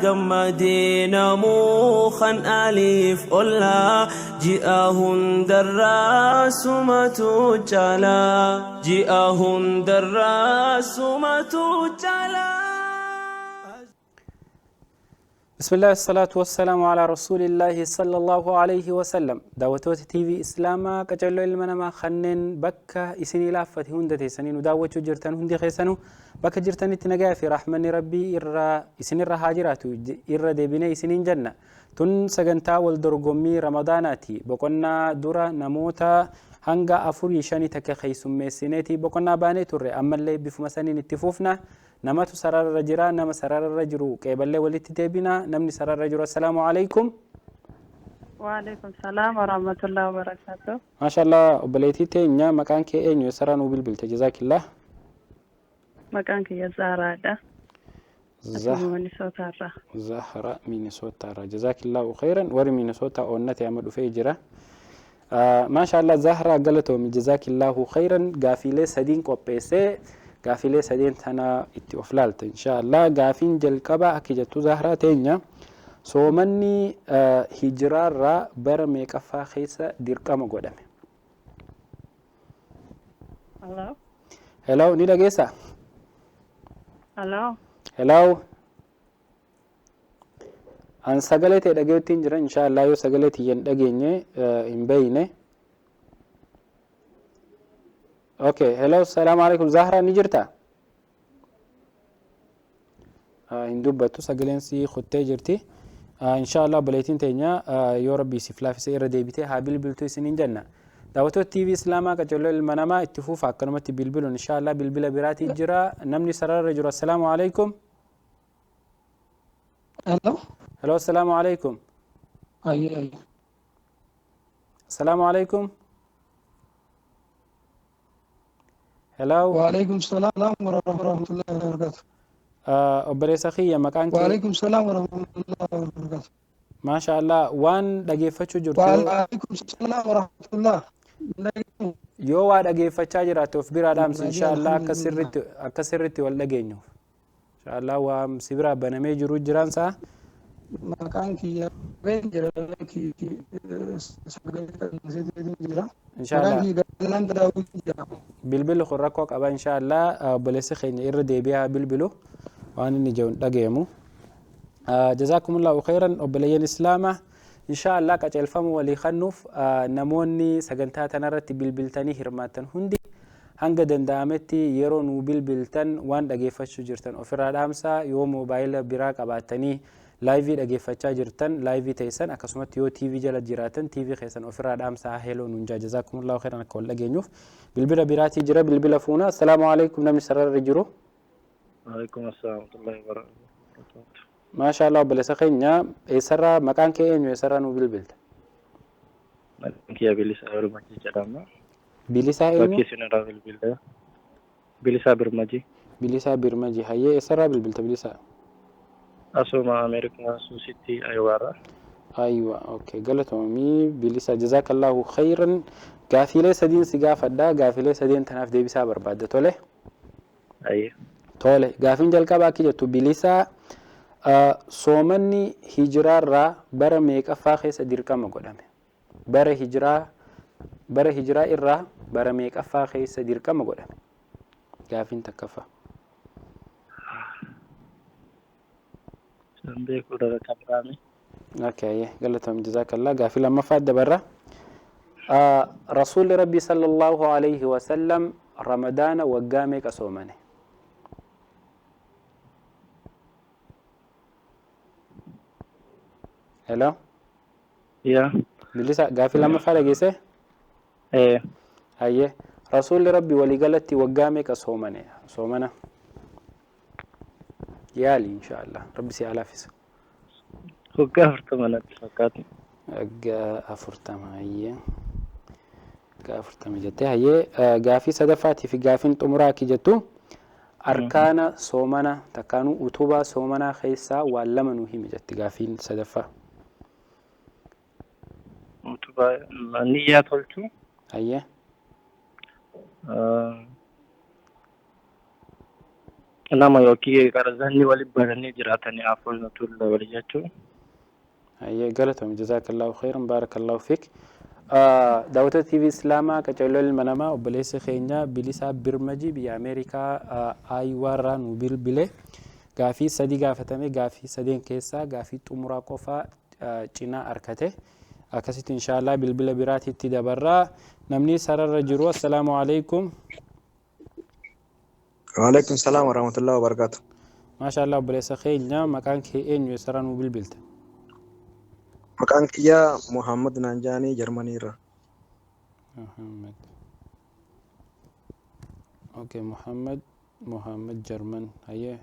قمدينا موخا أليف أولا جاءهن دراس ما تجالا جاءهن دراس ما تجالا. بسم الله الصلاة والسلام على رسول الله صلى الله عليه وسلم. Daawwattoota TV Islaamaa qaceelloo ilma namaa kanneen bakka isinii laaffate hunda teessanii nu daawwachuu jirtan hundi keessanuu bakka jirtanitti nagaa fi rahmanni Rabbii irraa isinirra haa jiraatu irra deebinee isiniin jenna. Tun sagantaa wal dorgommii Ramadaanaati. Boqonnaa dura namoota hanga afurii shanii takka keessummeessineeti boqonnaa baanee turre ammallee bifuma saniin itti fufna. Namatu sararra jira nama sararra jiru qeeballee walitti deebina namni sararra jiru assalaamu alaikum. وعليكم السلام ورحمة الله وبركاته. Maashaallah obboleettii teenya maqaan kee eenyu eessarraa nuu bilbilte jazaakillah. Maqaan kiyya Zahraadha. Asuma Minisootaarraa. Zahra Minisootaarraa jazaakillahu khairan warri Minisootaa oonnate amma dhufee jira. Maashaallah Zahra galatoomi jazaakillahu khairan gaafiilee sadiin qopheessee gaafiilee sadeen tana itti of laalta inshaallah gaafiin jalqaba akka jettu Zahraa teenya soomanni hijiraarraa bara meeqaffaa keessa dirqama godhame? Hello. Hello, ni dhageessaa? Hello. Hello. An sagalee ta'e dhageettiin jira inshaallah yoo sagalee tiyya hin dhageenye hin beeyne. Okay, hello, salaamu alaikum. Zahra ni jirta? Hin dubbattu sagaleen si kuttee jirti. Insha Allah obboleettiin teenya yoo rabbi siif laafise irra deebitee haa bilbiltu isiniin jenna. Daawwattoota TV Islaamaa qacarroo ilma namaa itti fuufa akkanumatti bilbiluun insha Allah bilbila biraatii jira. Namni sararra jiru, assalaamu alaikum. Hello. Hello, assalaamu alaikum. Ayyee, ayyee. Assalaamu alaikum. Hello. Waalaikum salaam wa rahmatullahi wa barakatuh. Obboleessa kiyya, maqaan kee? Waalaikum salaam wa rahmatullahi wa barakatuh. Maasha Allah, waan dhageeffachuu jirtu Waalaikum salaam wa rahmatullah. Yoo waa dhageeffachaa jiraatte of biraa dhaamsi insha Allah, akka sirritti wal dhageenyuuf. Insha Allah waa si biraa banamee jiru jiraan sa'a. Maqaan kiyya jira, sagalee jira. Insha Allah. Maqaan kiyya Galaan Daawit jedhama. Bilbilli kun rakkoo qaba. Insha Allah obboleessi keenya irra deebi'aa haa bilbilu, waan inni jiru hin dhageemu. Jazaakumullahu khairan obboleeyyan Islaamaa. Insha Allah qajeelfama walii kennuuf namoonni sagantaa tanarratti bilbiltanii hirmaattan hundi hanga danda'ametti yeroo nuu bilbiltan waan dhageeffachuu jirtan ofirraa dhaamsaa. Yoo moobaayila biraa qabaattanii live dhageeffachaa jirtan live teessan, akkasumatti yoo TV jala jiraatan TV keessan ofirraa dhaamsaa. Hello nuun jaa. Jazaakumullahu khairan, akka wal dhageenyuuf. Bilbila biraatii jira, bilbila fuuna. Assalaamu alaikum, namni sararra jiru. Waalaikum assalam wa rahmatullahi wa barakatuh. Maasha Allah, obboleessa keenya, eessarraa, maqaan kee eenyu, eessarraa nuu bilbilta? Maqaan kiyya Bilisaa Birmajii jedhama. Bilisaa eenyu? Bakki isin irraa bilbilta. Bilisaa Birmajii. Bilisaa Birmajii, hayyee, eessarraa bilbilta, Bilisaa? Asuma Ameerikaa, Suusitti, Ayiwaarraa. Aywa, okay, galatoomii Bilisaa, jazaakallahu khayran. Gaafiilee sadiin si gaafadha, gaafiilee sadeen tanaaf deebisaa barbaadda, tole? Ayyee. Tole, gaafiin jalqabaa akka jettu, Bilisaa, soomanni hijiraarraa bara meeqaffaa keessa dirqama godhame? Bara hijiraa irraa bara meeqaffaa keessa dirqama godhame? Gaafiin takkaffaa. San beekuu dha kabiraame. Okay, galatoom, jazaakallah. Gaafii lammaffaa dabarra. Rasuulli Rabbii sallallahu alayhi wa sallam Ramadaana waggaa meeqa soomane? Hello? Yaa. Bilisa, gaafii lammaffaa dhageesse? Ee. Hayyee. Rasuulli Rabbii waliigalatti waggaa meeqa soomane? Soomana. Yaali insha Allah. Rabbi si haa laaffisa. Waggaa 40 natti fakkaata. Waggaa 40, hayyee. Waggaa 40 jettee, hayyee, gaafii sadaffaatii fi gaafiin xumuraa akki jettu, arkaana soomana takkaanuu utubaa soomanaa keessaa waan lama nuu himi jetti gaafiin sadaffaa. Utubaa niyyaa tolchuu. Hayyee. Nama yookiin qarazanni waliin baranii jiraatanii afur wali jechuun. Hayyee, galatoom, jazaakallahu khairan, baarakallahu fiik. Daawwattoota TV Islaamaa qacarroo ilma namaa, obboleessi keenya Bilisaa Birmajii biyya Ameerikaa Aayiwaarraa nu bilbile. Gaafii sadi gaafatame, gaafii sadeen keessaa gaafii xumuraa qofaa cinaa arkate. Akkasitti inshaallah bilbila biraatitti dabarraa. Namni sararra jiru, assalaamu alaikum. Waalaikum salaam wa rahmatullahi wa barakatuh. Maasha Allah, obboleessa keenya, maqaan kee eenyu, eessarraa nu bilbilta? Maqaan kiyyaa Muhammad Naanjaanii, Jarmanii irraa. Muhammad. Okay, Muhammad, Muhammad Jarman. Hayyee.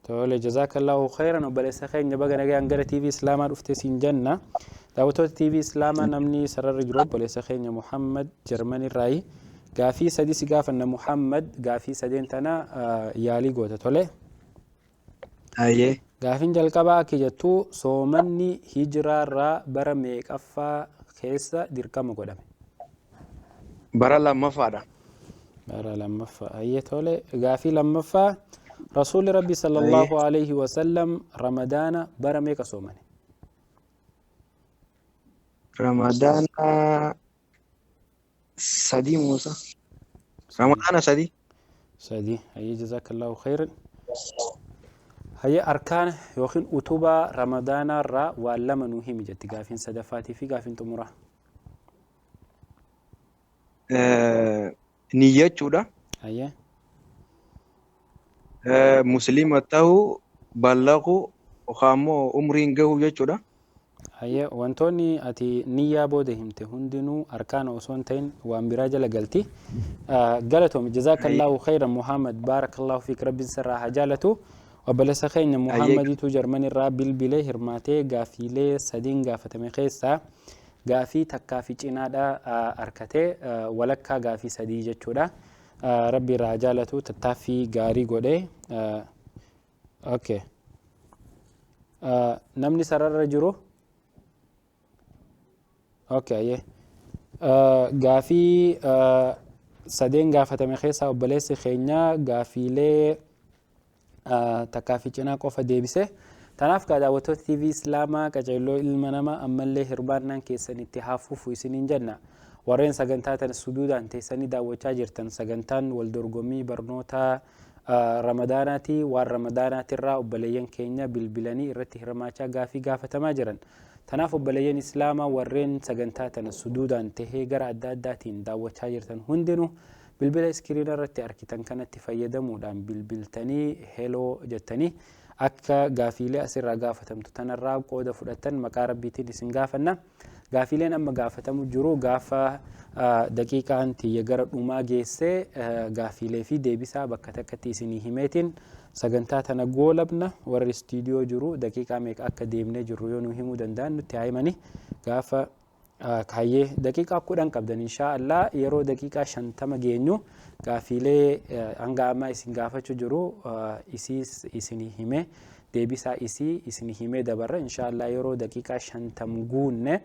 Tole, jazaakallahu khairan, obboleessa keenya, baga nagaan gara TV Islaamaa dhufte siin jenna. Daawwattoota TV Islaamaa, namni sararra jiru obboleessa keenya Muhammad Jarman irraayi. Gaafii sadi si gaafanna Muhammad, gaafii sadeen tana yaalii goota, tole. Hayyee. Gaafiin jalqabaa akka jettu, soomanni hijiraarraa bara meeqaffaa keessa dirqama godhame? Bara lammaffaadha. Bara lammaffaa. Hayyee, tole. Gaafii lammaffaa, Rasuulli Rabbi sallallahu alayhi wa sallam Ramadaana bara meeqa soomane? Ramadaana sadii Muusa. Ramadaana 3. 3. Hayyee, jazaakallahu khairan. Hayyee, arkaana yookiin utubaa Ramadaanaarraa waan lama nuu himi jetti gaafiin sadaffaatii fi gaafiin xumuraa. Niyyachuudha. Hayyee. Musliima ta'uu, ballaquu, Yookaan immoo umriin gahuu jechuudha. Hayyee, wantoonni ati niyyaa booda himte hundinuu arkaana osoo hin ta'in waan biraa jala galti. Galatoomi, jazaakallaahu khayran Muhammad, baarakallahu fiik, rabbiin sirraa haa jaalatu. Obboleessa keenya Muhammadiitu Jarman irraa bilbilee hirmaatee gaafiilee sadiin gaafatame keessaa gaafii takkaa fi cinaadha arkatee, walakkaa gaafii sadii jechuudha. Rabbi irraa haa jaalatu, tattaaffii gaarii godhee. Okay. Namni sararra jiru. Okay, ayyee. Gaafii sadeen gaafatame keessaa obboleessi keenya gaafiilee takkaa fi cinaa qofa deebise. Tanaaf gaa daawwattoota TV Islaamaa, qajeelloo ilma namaa, ammallee hirmaannaan keessan itti haa fufu isiniin jenna. Warreen sagantaa tana suduudaan teessanii daawwachaa jirtan, sagantaan wal dorgommii barnoota Ramadaanaati. Waan Ramadaanaatirraa obboleeyyan keenya bilbilanii irratti hirmaachaa gaafii gaafatamaa jiran. Tanaaf obboleeyyan Islaamaa, warreen sagantaa tana suduudaan tahee gara adda addaatiin daawwachaa jirtan hundinuu bilbila iskiriina irratti arkitan kanatti fayyadamuudhaan bilbiltanii heloo jettanii akka gaafiilee asirraa gaafatamtu tanarraa qooda fudhattan maqaa Rabbiitiin isin gaafanna. Gaafiileen amma gaafatamu jiru gaafa daqiiqaan tiyya gara dhumaa geessee gaafiilee fi deebisaa bakka takkatti isinii himeetiin sagantaa tana goolabna. Warri istiidiyoo jiru daqiiqaa meeqa akka deemnee jirru yoo nu himuu danda'an nutti haa himani. Gaafa kaayyee daqiiqaa 10 qabdan, inshaa Allah yeroo daqiiqaa 50 geenyu gaafiilee hanga ammaa isin gaafachuu jiru isiis isinii hime, deebisaa isii isinii himee dabarra. Inshaa Allah yeroo daqiiqaa 50 guunne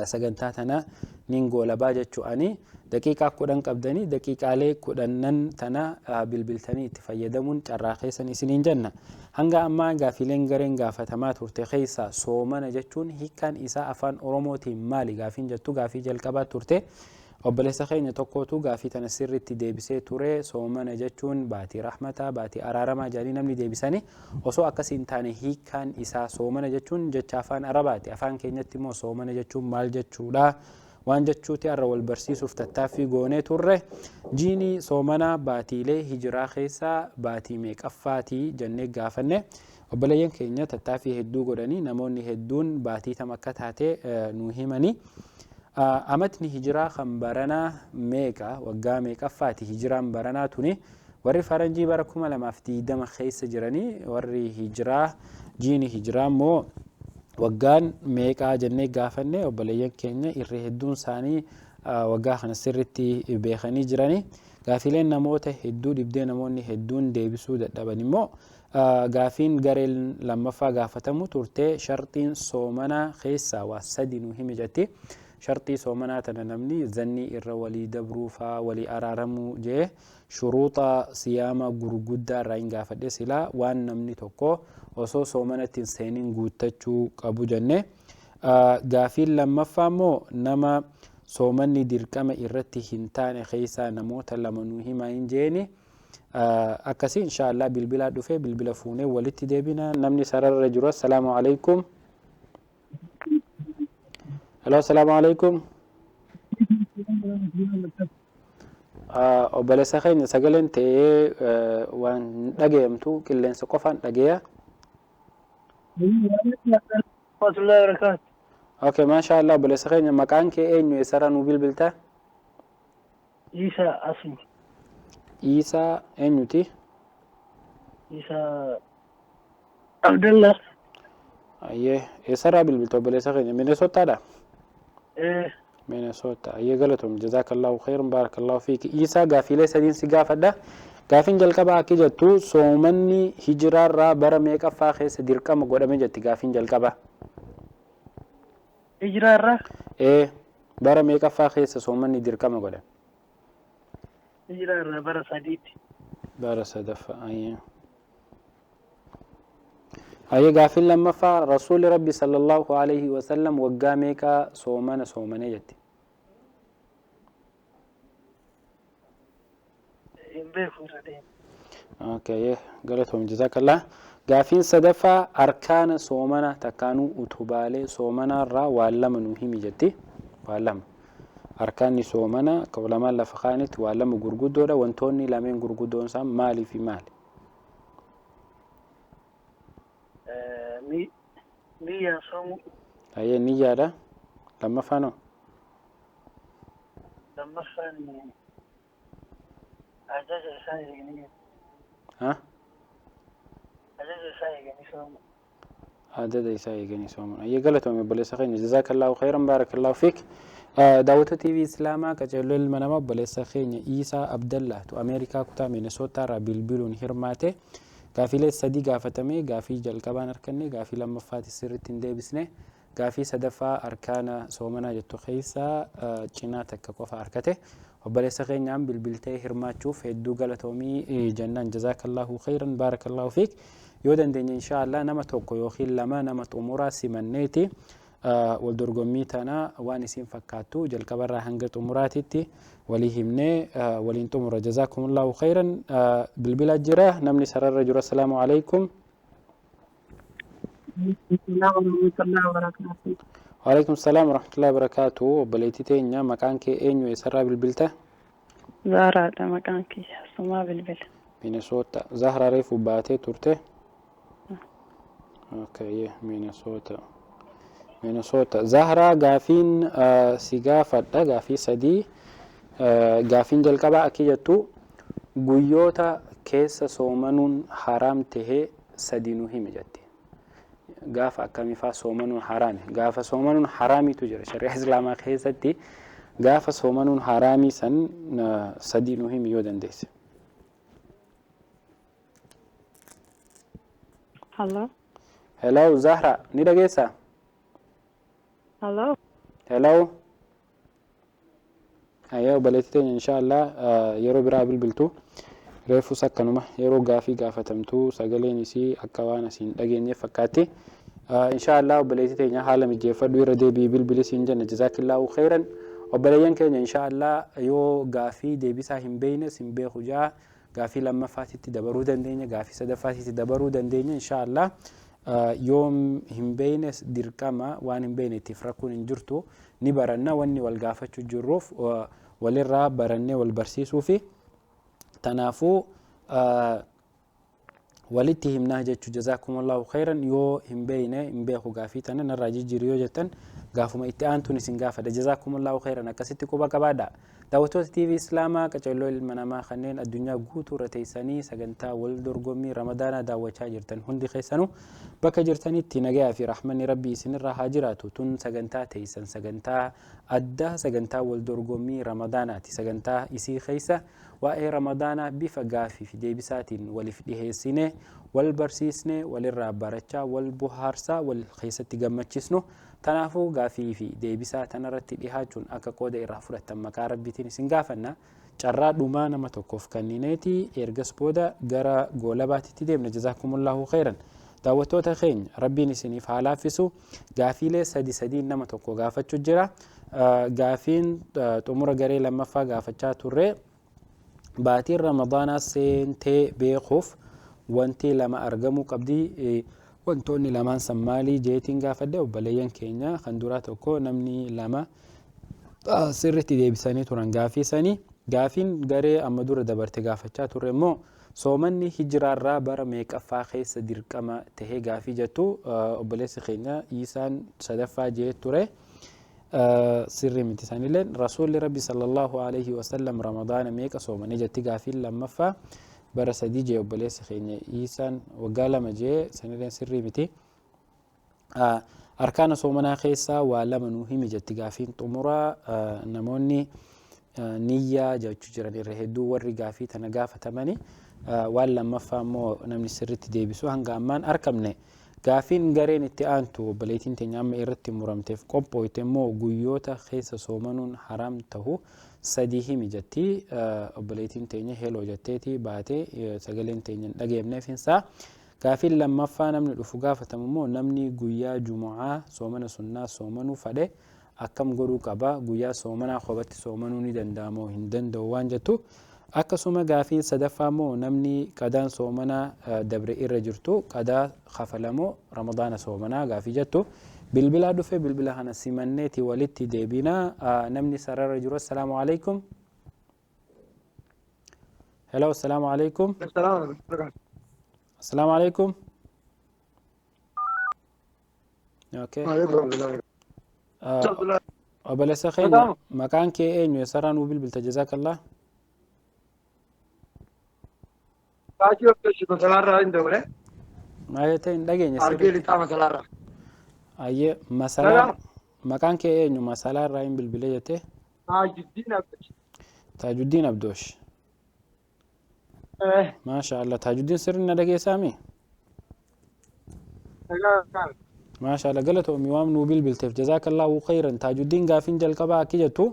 sagantaa tana nin goolabaa jechuu. Ani daqiiqaa 10 qabdanii, daqiiqaalee kudhannan tana bilbiltanii itti fayyadamuun carraa keessan isiniin jenna. Hanga ammaa gaafiileen gareen gaafatamaa turte keessaa soomana jechuun hiikkaan isaa afaan Oromootiin maali gaafiin jettu gaafii jalqabaa turte. Obboleessa keenya tokkootu gaafii tana sirriitti deebisee ture. Soomana jechuun baatii rahmataa, baatii araaramaa jedhanii namni deebisanii, osoo akkas hin taane hiikkaan isaa soomana jechuun jecha afaan Arabaati. Afaan keenyatti immoo soomana jechuun maal jechuudha? Waan jechuuti har'a wal barsiisuuf tattaaffii goonee turre. Jiini soomanaa baatiilee hijiraa keessaa baatii meeqaffaatii jennee gaafanne. Obboleeyyan keenya tattaaffii hedduu godhanii namoonni hedduun baatii tam akka taate nu himanii. Amatni hijiraa kan baranaa meeqa, waggaa meeqaffaati hijiraan baranaa tuni? Warri faranjii bara 2020 keessa jiranii, warri hijiraa jiini hijiraa immoo waggaan meeqaa jennee gaafanne. Obboleeyyan keenya irra hedduun isaanii waggaa kana sirriitti beekanii jiranii. Gaafiileen namoota hedduu dhibdee namoonni hedduun deebisuu dadhaban immoo gaafiin gareen lammaffaa gaafatamu turte, sharxiin soomanaa keessaa waa sadi nu himi jetti. Sharxii soomanaa tana namni zannii irra walii dabruu faa, walii araaramuu jee, shuruuxa siyaama gurguddaa irraa hin gaafadhe silaa, waan namni tokko osoo soomanatti hin seenin guuttachuu qabu jenne. Gaafiin lammaffaa immoo nama soomanni dirqama irratti hin taane keessaa namoota lama nu himaa hin jeeni. Akkasii insha Allah bilbilaa dhufee bilbila fuunee walitti deebina. Namni sararra jiru, assalaamu alaikum. Hello, assalaamu alaikum. Obboleessa keenya, sagaleen ta'ee waan hin dhagayamtu, qilleensa qofaan dhageeya. Warahmatullahi wabarakatuh. Okay, maasha Allah, obboleessa keenya, maqaan kee eenyu, eessarraa nu bilbilta? Isa Asmi. Iisaa eenyuti? Isa Abdallah. Ayyee, eessarraa bilbilta obboleessa keenya? Minnesotaadha? Eh. Minnesota. Ayyee, galatoom, jazaakallahu khairan, baarakallahu fiiki. Iisaa, gaafiilee sadiin si gaafadha. Gaafiin jalqabaa akki jettu, soomanni hijiraarraa bara meeqaffaa keessa dirqama godhame jetti gaafiin jalqabaa. Hijiraarraa? Ee, bara meeqaffaa keessa soomanni dirqama godhame? Hijiraarraa bara sadiitti. Bara sadaffaa. Ayyee. Ayyee, gaafiin lammaffaa, Rasuulli Rabbi sallallahu alaihi wasallam waggaa meeqa soomana soomane jetti? Hin beeku, irra deema. Okay, galatoom, jazakallah. Gaafiin sadaffaa, arkaana soomana takkaanuu utubaalee soomanaarraa waan lama nu himi jetti. Waan lama. Arkaanni soomana akka ulamaan lafa kaanitti waan lama gurguddoodha. Wantoonni lameen gurguddoon isaan maalii fi maali? Niyyaan soomuu. Hayyee, niyyaadha. Lammaffaan hoo? Lammaffaan ajaja isaa eeganii. Ha? Ajaja isaa eeganii soomuu. Ajaja isaa eeganii soomuun. Hayyee, galatoome obboleessa keenya. Jazaakallaahu khayran, baarakallaahu fiik. Daawwattoota TV Islaamaa, qajeeloo ilma namaa, obboleessa keenya Iisaa Abdallaatu Ameerikaa kutaa Minesootaa irraa bilbiluun hirmaate. Gaafiilee sadii gaafatame. Gaafii jalqabaan arganne, gaafii lammaffaati sirriitti hin deebisne. Gaafii sadaffaa arkaana soomanaa jettu keessaa cinaa takka qofa argate. Obboleessa keenyaan bilbiltee hirmaachuuf hedduu galatoomii jennaan, jazaakallaahu khayran, baarakallaahu fiik. Yoo dandeenye inshaallah nama tokko yookiin lama nama xumuraa simanneeti wal dorgommii tana waan isin fakkaattu jalqabarraa hanga xumuraatitti walii himnee waliin xumura. Jazaakumullahu khayran. Bilbila jira, namni sararra jiru. Assalaamu alaikum. Waalaikum salaam warahmatullahi wabarakaatu. Obboleettii teenya, maqaan kee eenyu, eessarraa bilbilta? Zahraadha maqaan kiyya. Sumaa bilbila. Minnesota. Zahra reefu baatee turte. Okay, Minnesota. Minnesota. Zahra, gaafiin si gaafadha, gaafii sadii. Gaafiin jalqabaa akki jettu: guyyoota keessa soomanuun haraam tahee sadi nu himi jette. Gaafa akkamifaa soomanuun haraami? Gaafa soomanuun haraamitu jira shari'a Islaamaa keessatti. Gaafa soomanuun haraamii san sadi nu himi yoo dandeesse. Hello. Hello Zahra, ni dhageessaa? Hello. Hello. Ayyee, obboleettii teenya, inshaallah yeroo biraa bilbiltu. Reefus akkanuma yeroo gaafii gaafatamtu sagaleen isii akka waan asiin dhageenye fakkaatti. Inshaallah obboleettii teenya, haala mijeeffadhu, irra deebii bilbili siin jenna. Jazaakillaahu khayran. Obboleeyyan keenya, inshaallah yoo gaafii deebisaa hin beeynes, hin beeku jaa, gaafii lammaffaatitti dabaruu dandeenya, gaafii sadaffaatitti dabaruu dandeenya inshaallah. Yoo hin beeynes dirqama waan hin beeyne ittiif rakkoon hin jirtu, ni baranna. Wanni wal gaafachuu jirruuf walirraa barannee wal barsiisuu fi tanaafuu walitti himnaa jechuu. Jazaakumullahu khayran. Yoo hin beeyne, hin beeku, gaafii tana narraa jijjiiru yoo jettan, gaafuma itti aantuun isin gaafadha. Jazaakumullahu khayran. Akkasitti quba qabaadha. Daawwattoota TV Islaamaa, qacarroo ilma namaa, kanneen addunyaa guutuu irra teessanii sagantaa wal dorgommii Ramadaanaa daawwachaa jirtan hundi keessanuu bakka jirtanitti nagayaa fi rahmanni Rabbii isinirraa haa jiraatu. Tun sagantaa teessan, sagantaa addaa, sagantaa wal dorgommii Ramadaanaati. Sagantaa isii keessa waa'ee Ramadaanaa bifa gaafii fi deebisaatiin waliif dhiheessine, wal barsiisne, walirraa barachaa, wal bohaarsaa, wal keessatti gammachiisnu. Tanaafuu gaafii fi deebisaa tanarratti dhihaachuun akka qooda irraa fudhattan maqaa Rabbiitiin isin gaafanna. Carraa dhumaa nama tokkoof kennineeti ergas booda gara goolabaatitti deemna. Jazaakumullahu khayran. Daawwattoota keenya, Rabbiin isiniif haa laaffisu. Gaafiilee sadi sadiin nama tokko gaafachuu jira. Gaafiin xumura garee lammaffaa gaafachaa turre: baatiin Ramadaanaa seentee beekuuf wanti lama argamuu qabdi, wantoonni lamaan san maalii jeetiin gaafadhe. Obboleeyyan keenya kan duraa tokko namni lama sirriitti deebisanii turan gaafii sanii. Gaafiin garee amma dura dabarte gaafachaa turre immoo soomanni hijiraarraa bara meeqaffaa keessa dirqama tahee gaafii jettu, obboleessi keenya Iisaan sadaffaa jee ture. Sirrii miti isaanillee. Rasuulli Rabbi sallallahu alaihi wasallam Ramadaana meeqa soomanii jetti gaafiin lammaffaa. Bara 3 jee obboleessi keenya Iisaan, waggaa 2 jee, sanillee sirrii miti. Arkaana soomanaa keessaa waa lama nuu himi jetti gaafiin xumuraa. Namoonni niyyaa jechuu jiran irra hedduu warri gaafii tana gaafatamani. Waan lammaffaa immoo namni sirritti deebisu hanga ammaan argamne. Gaafiin gareen itti aantu, obboleettiin teenya amma irratti muramteef qophooyte immoo guyyoota keessa soomanuun haraam tahu sadii himi jetti. Obboleettiin teenya heloo jetteeti baate, sagaleen teenya hin dhageemneef hinsaa. Gaafiin lammaffaa namni dhufu gaafatamu immoo namni guyyaa Jumu'aa soomana sunnaa soomanuu fadhe akkam godhuu qaba, guyyaa soomanaa kophatti soomanuu ni danda'amoo hin danda'u waan jettu. Akkasuma gaafiin sadaffaa immoo namni qadaan soomanaa dabre irra jirtu qadaa kafalamoo Ramadaana soomanaa gaafii jettu. Bilbilaa dhufe, bilbila kana simanneeti walitti deebinaa. Namni sarara jiru, assalaamu alaikum. Hello, assalaamu alaikum. Assalaamu alaikum. Okay. Waalaikum warahmatullahi wabarakatuh. Obboleessa keenya maqaan kee eenyu eessarraa nuu bilbilta jazaakallah? Baachii Abdoosh Masalaarraa hin dabre. Maal jettee hin dhageenye Argee sirriitti. lixaa Masalaarraa. Ayyee masalaa maqaan kee eenyu masalaarraa hin bilbile jettee? Taajuddiin Abdoosh. Taajuddiin Abdoosh. Maasha Allah Taajuddiin sirri na dhageessaami? Dhagaa. Maasha Allah galatoomi waan nuu bilbilteef jazaakallahu khayran Taajuddiin gaafiin jalqabaa akki jettu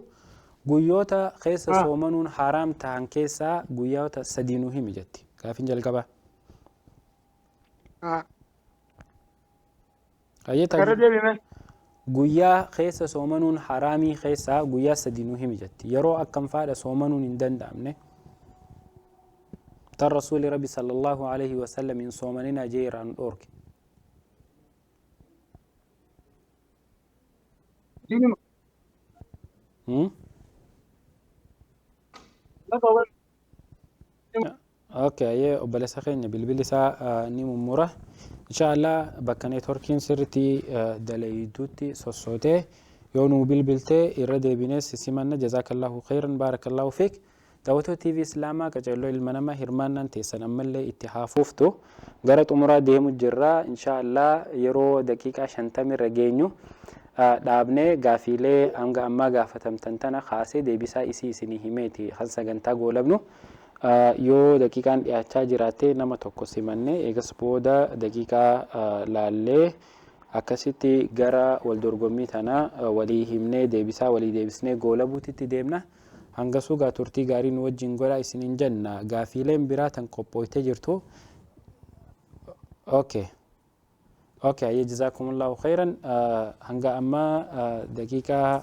guyyoota keessa soomanuun haraam tahan keessaa guyyoota sadii nuu himi jetti gaafiin jalqabaa. Ayyee Karra deebime. Guyyaa keessa soomanuun haraamii keessaa guyyaa sadii nuu himi jetti yeroo akkam faadha soomanuun hin danda'amne. Tan rasuuli rabbi sallallahu alaihi wasallam hin soomaninaa jee irraa nu dhoorke. Okay, ayyee obboleessa keenya bilbilli isaa ni mummura. Insha Allah bakka neetworkiin sirriitti dalayduutti sossootee yoo nuu bilbiltee irra deebines simanna jazaakallahu khayran baarakallahu fiik. Daawwattoota TV Islaamaa qaceelloo ilma namaa hirmaannaan teessan ammallee itti haafuuftu gara xumuraa deemu jirra. Insha Allah yeroo daqiiqaa 50 irra geenyu dhaabnee gaafiilee hanga ammaa gaafatamtan tana kaasee deebisaa isii isinii himeeti kan sagantaa goolabnu. Yoo daqiiqaan dhiyaachaa jiraatte nama tokko simannee eegas booda daqiiqaa laallee akkasitti gara wal dorgommii tana walii himnee deebisaa walii deebisnee goolabuutitti deemna. Hangasuu gaa turtii gaarii nu wajjin godhaa isiniin jenna. Gaafiileen biraa tan qophooytee jirtu. Okay. Okay, ayyee jazaakumullahu khayran. Hanga ammaa daqiiqaa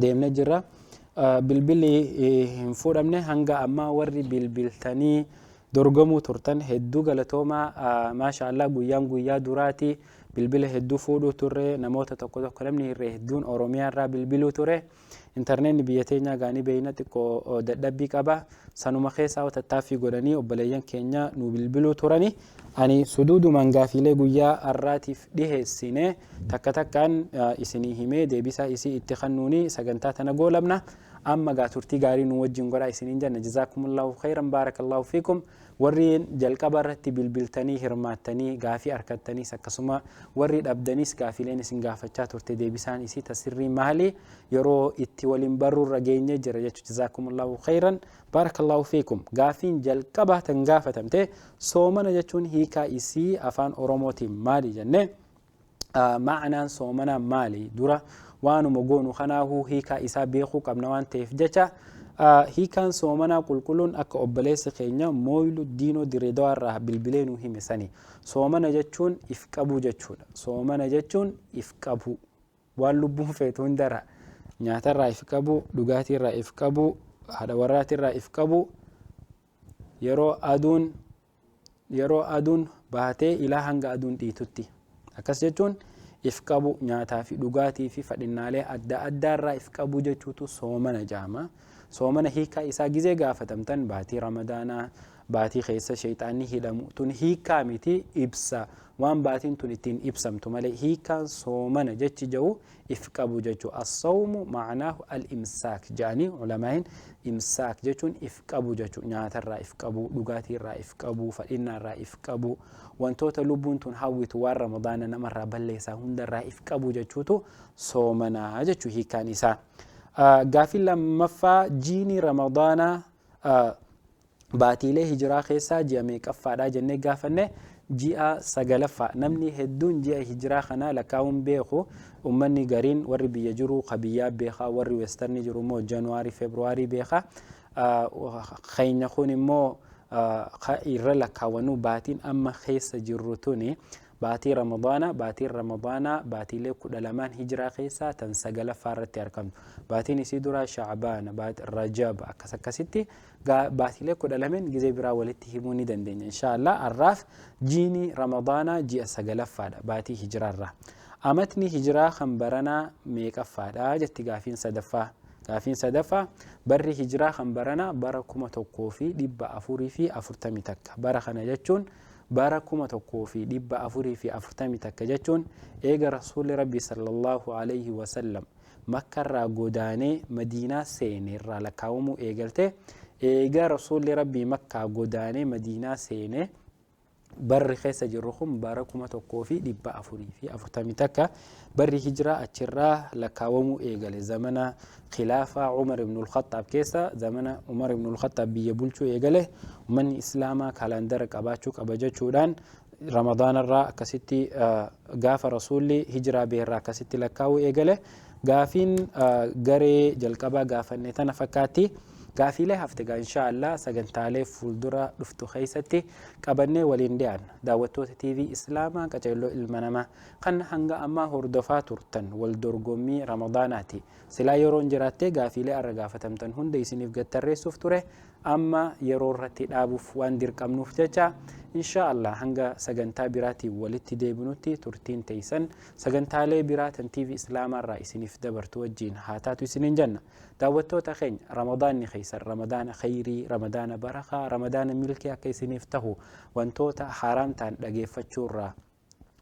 deemnee jirra. Bilbilli hin fuudhamne hanga ammaa warri bilbiltanii dorgomuu turtan hedduu galatoomaa maasha Allah guyyaan guyyaa duraati bilbila hedduu fuudhuu turre namoota tokko tokko namni hirree hedduun Oromiyaa irraa bilbiluu ture. Intarneetni biyya teenyaa gaanii beeyna xiqqoo dadhabbii qaba. Sanuma keessaa tattaaffii godhanii obboleeyyan keenya nu bilbiluu turani. Ani suduudumaan gaafiilee guyyaa har'aatiif dhiheessine takka takkaan isinii himee deebisaa isii itti kennuuni sagantaa tana goolabna. Amma gaa turtii gaarii nu wajjin godhaa isiniin jenna. Jazaakumullahu khayran baarakallahu fiikum. Warri jalqaba irratti bilbiltanii hirmaattanii gaafii argattaniis akkasuma warri dhabdaniis gaafiileen isin gaafachaa turte deebisaan isii tasirrii maali yeroo itti waliin barruurra geenye jira jechuudha. Jazaakumullahu khayran baarakallahu fiikum. Gaafiin jalqaba tan gaafatamte soomana jechuun hiikaa isii afaan Oromootiin maali jenne ma'anaan soomanaa maali dura waanuma goonu kanaahuu hiikaa isaa beekuu qabna waan ta'eef jecha hiikaan soomanaa qulqulluun akka obboleessi keenya mooyilu diinoo direedawaa irraa bilbilee nuu hime sani soomana jechuun if qabuu jechuudha. Soomana jechuun if qabuu waan lubbuun feetu hundarra nyaatarraa if qabuu, dhugaatiirraa if qabuu, haadha warraatirraa if qabuu yeroo aduun baatee ilaa hanga aduun dhiitutti akkas jechuun if qabu nyaataa fi dhugaatii fi fadhinnaalee adda addaarraa if qabu jechuutu soomana jaama. Soomana hiikaa isaa gizee gaafatamtan baatii ramadaanaa baatii keessa sheexaanni hidhamu tun hiikaa miti ibsa waan baatiin tun ittiin ibsamtu malee hiikaan soomana jechi jedhu if qabu jechuu. Assawmu ma'anaahu al-imsaak jedhanii ulamaa'iin imsaak jechuun if qabu jechuu nyaatarraa if qabu dhugaatiirraa if qabu fadhinnaarraa if qabu wantoota lubbuun tun hawwitu waan ramadaana namarraa balleessaa hundarraa if qabu jechuutu soomanaa jechuu hiikaan isaa. Gaafiin lammaffaa jiini ramadaanaa baatiilee hijiraa keessaa ji'a meeqaffaadha jennee gaafanne ji'a sagalaffaa namni hedduun ji'a hijiraa kanaa lakkaa'uun beeku ummanni gariin warri biyya jiru ka biyyaa beekaa warri weestarni jiru immoo januwaarii feebruwaarii beekaa keenya kun immoo irra lakkaawwannu baatiin amma keessa jirru tuni baatii ramadaana baatiin ramadaanaa baatiilee 12 hijiraa keessaa tan sagalaffaa irratti argamtu baatiin isii duraa shacbaana rajab akkas akkasitti baatiilee 12 gizee biraa walitti himuu ni dandeenya insha Allah har'aaf jiini ramadaanaa ji'a sagalaffaadha baatii hijiraarraa amatni hijiraa kan baranaa meeqaffaadha jetti gaafiin sadaffaa. Gaafiin sadaffaa barri hijiraa kan baranaa bara 1441 bara kana jechuun Bara 1441 jechuun eega Rasuulli Rabbii sallallaahu aleyhi wa sallam Makkarraa godaanee Madiinaa seene irraa lakkaawamuu eegalte. Eega Rasuulli Rabbii Makkaa godaanee Madiinaa seene barri keessa jirru kun bara 1441 barri hijraa achirraa lakkaawamuu eegale. Zamana khilaafaa Umar ibnul Khaxxaab keessa zamana Umar ibnul Khaxxaab biyya bulchuu eegale ummanni Islaamaa kaalaandara qabaachuu qaba jechuudhaan Ramadaanarraa akkasitti gaafa Rasuulli hijraa beherraa akkasitti lakkaawuu eegale. Gaafiin garee jalqabaa gaafanne tana fakkaatti. Gaafiilee hafte egaa inshaa Allah sagantaalee fuuldura dhuftu keessatti qabannee waliin dhiyaanna. Daawwattoota TV Islaamaa qaceelloo ilma namaa kan hanga ammaa hordofaa turtan wal dorgommii Ramadaanaati. Silaa yeroon jiraattee gaafiilee arra gaafatamtan hunda isiniif gad tarreessuuf ture. Amma yeroo irratti dhaabuuf waan dirqamnuuf jecha inshaa Allah hanga sagantaa biraatiin walitti deebinutti turtiin teeysan sagantaalee biraa tan TV Islaamaa irraa isiniif dabartu wajjiin haa taatu isiniin jenna. Daawwattoota keenya Ramadaanni keessan Ramadaana kheyrii, Ramadaana barakaa, Ramadaana milkii akka isiniif tahu wantoota haaraam ta'an dhageeffachuu irraa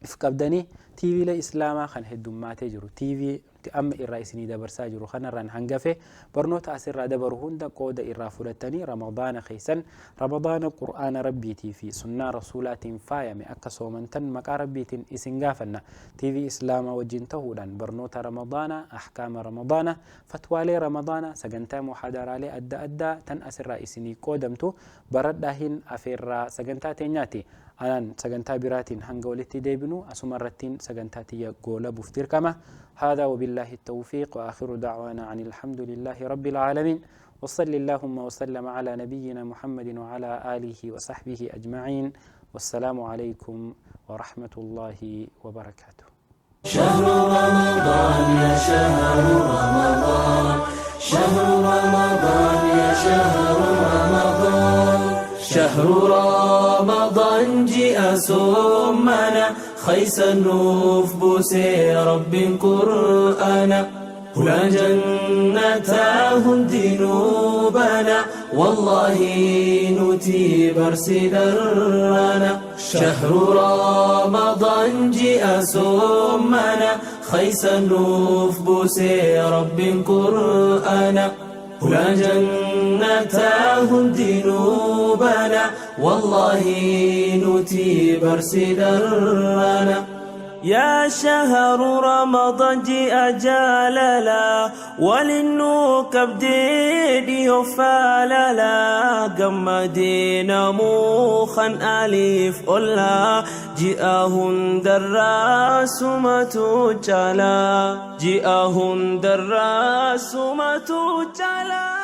if qabdanii TVlee Islaamaa kan heddummaatee jiru TV nuti amma irraa isinii dabarsaa jiru kanarraan hangafe barnoota asirraa dabaru hunda qooda irraa fudhattanii Ramadaana keessan Ramadaana Qur'aana Rabbiitii fi sunnaa Rasuulaatiin faayame akka soomantan maqaa Rabbiitiin isin gaafanna. TV Islaamaa wajjin tahuudhaan barnoota Ramadaanaa, ahkaama Ramadaanaa, fatwaalee Ramadaanaa, sagantaa muhaadaraalee adda addaa tan asirraa isinii qoodamtu baradhaa hin afeerraa sagantaa teenyaati. Anaan sagantaa biraatiin hanga walitti deebinu asuma irrattiin sagantaa tiyya goolabuuf dirqama. Haadhaa wabillaahi tawfiiq wa aakhiru da'waanaa anil hamdulillaahi rabbil aalamiin. وصل اللهم وسلم على نبينا محمد وعلى آله وصحبه أجمعين والسلام عليكم ورحمة الله وبركاته. شهر رمضان يا شهر رمضان، شهر رمضان يا شهر رمضان، شهر رمضان جاء سمنا خيس النوف بوسي رب قرآنا هنا جنتاه دينوبنا والله نتي برسدرنا شهر رمضان جاء سمنا خيس النوف بوسي رب قرآنا هنا جنتاه دينوبنا والله نتي برسدرنا يا شهر رمضان جاء جاللا وللنوكب ديدي فاللا قمدينا موخا أليف أولا جاءهن دراس ما تجالا جاءهن دراس ما تجالا.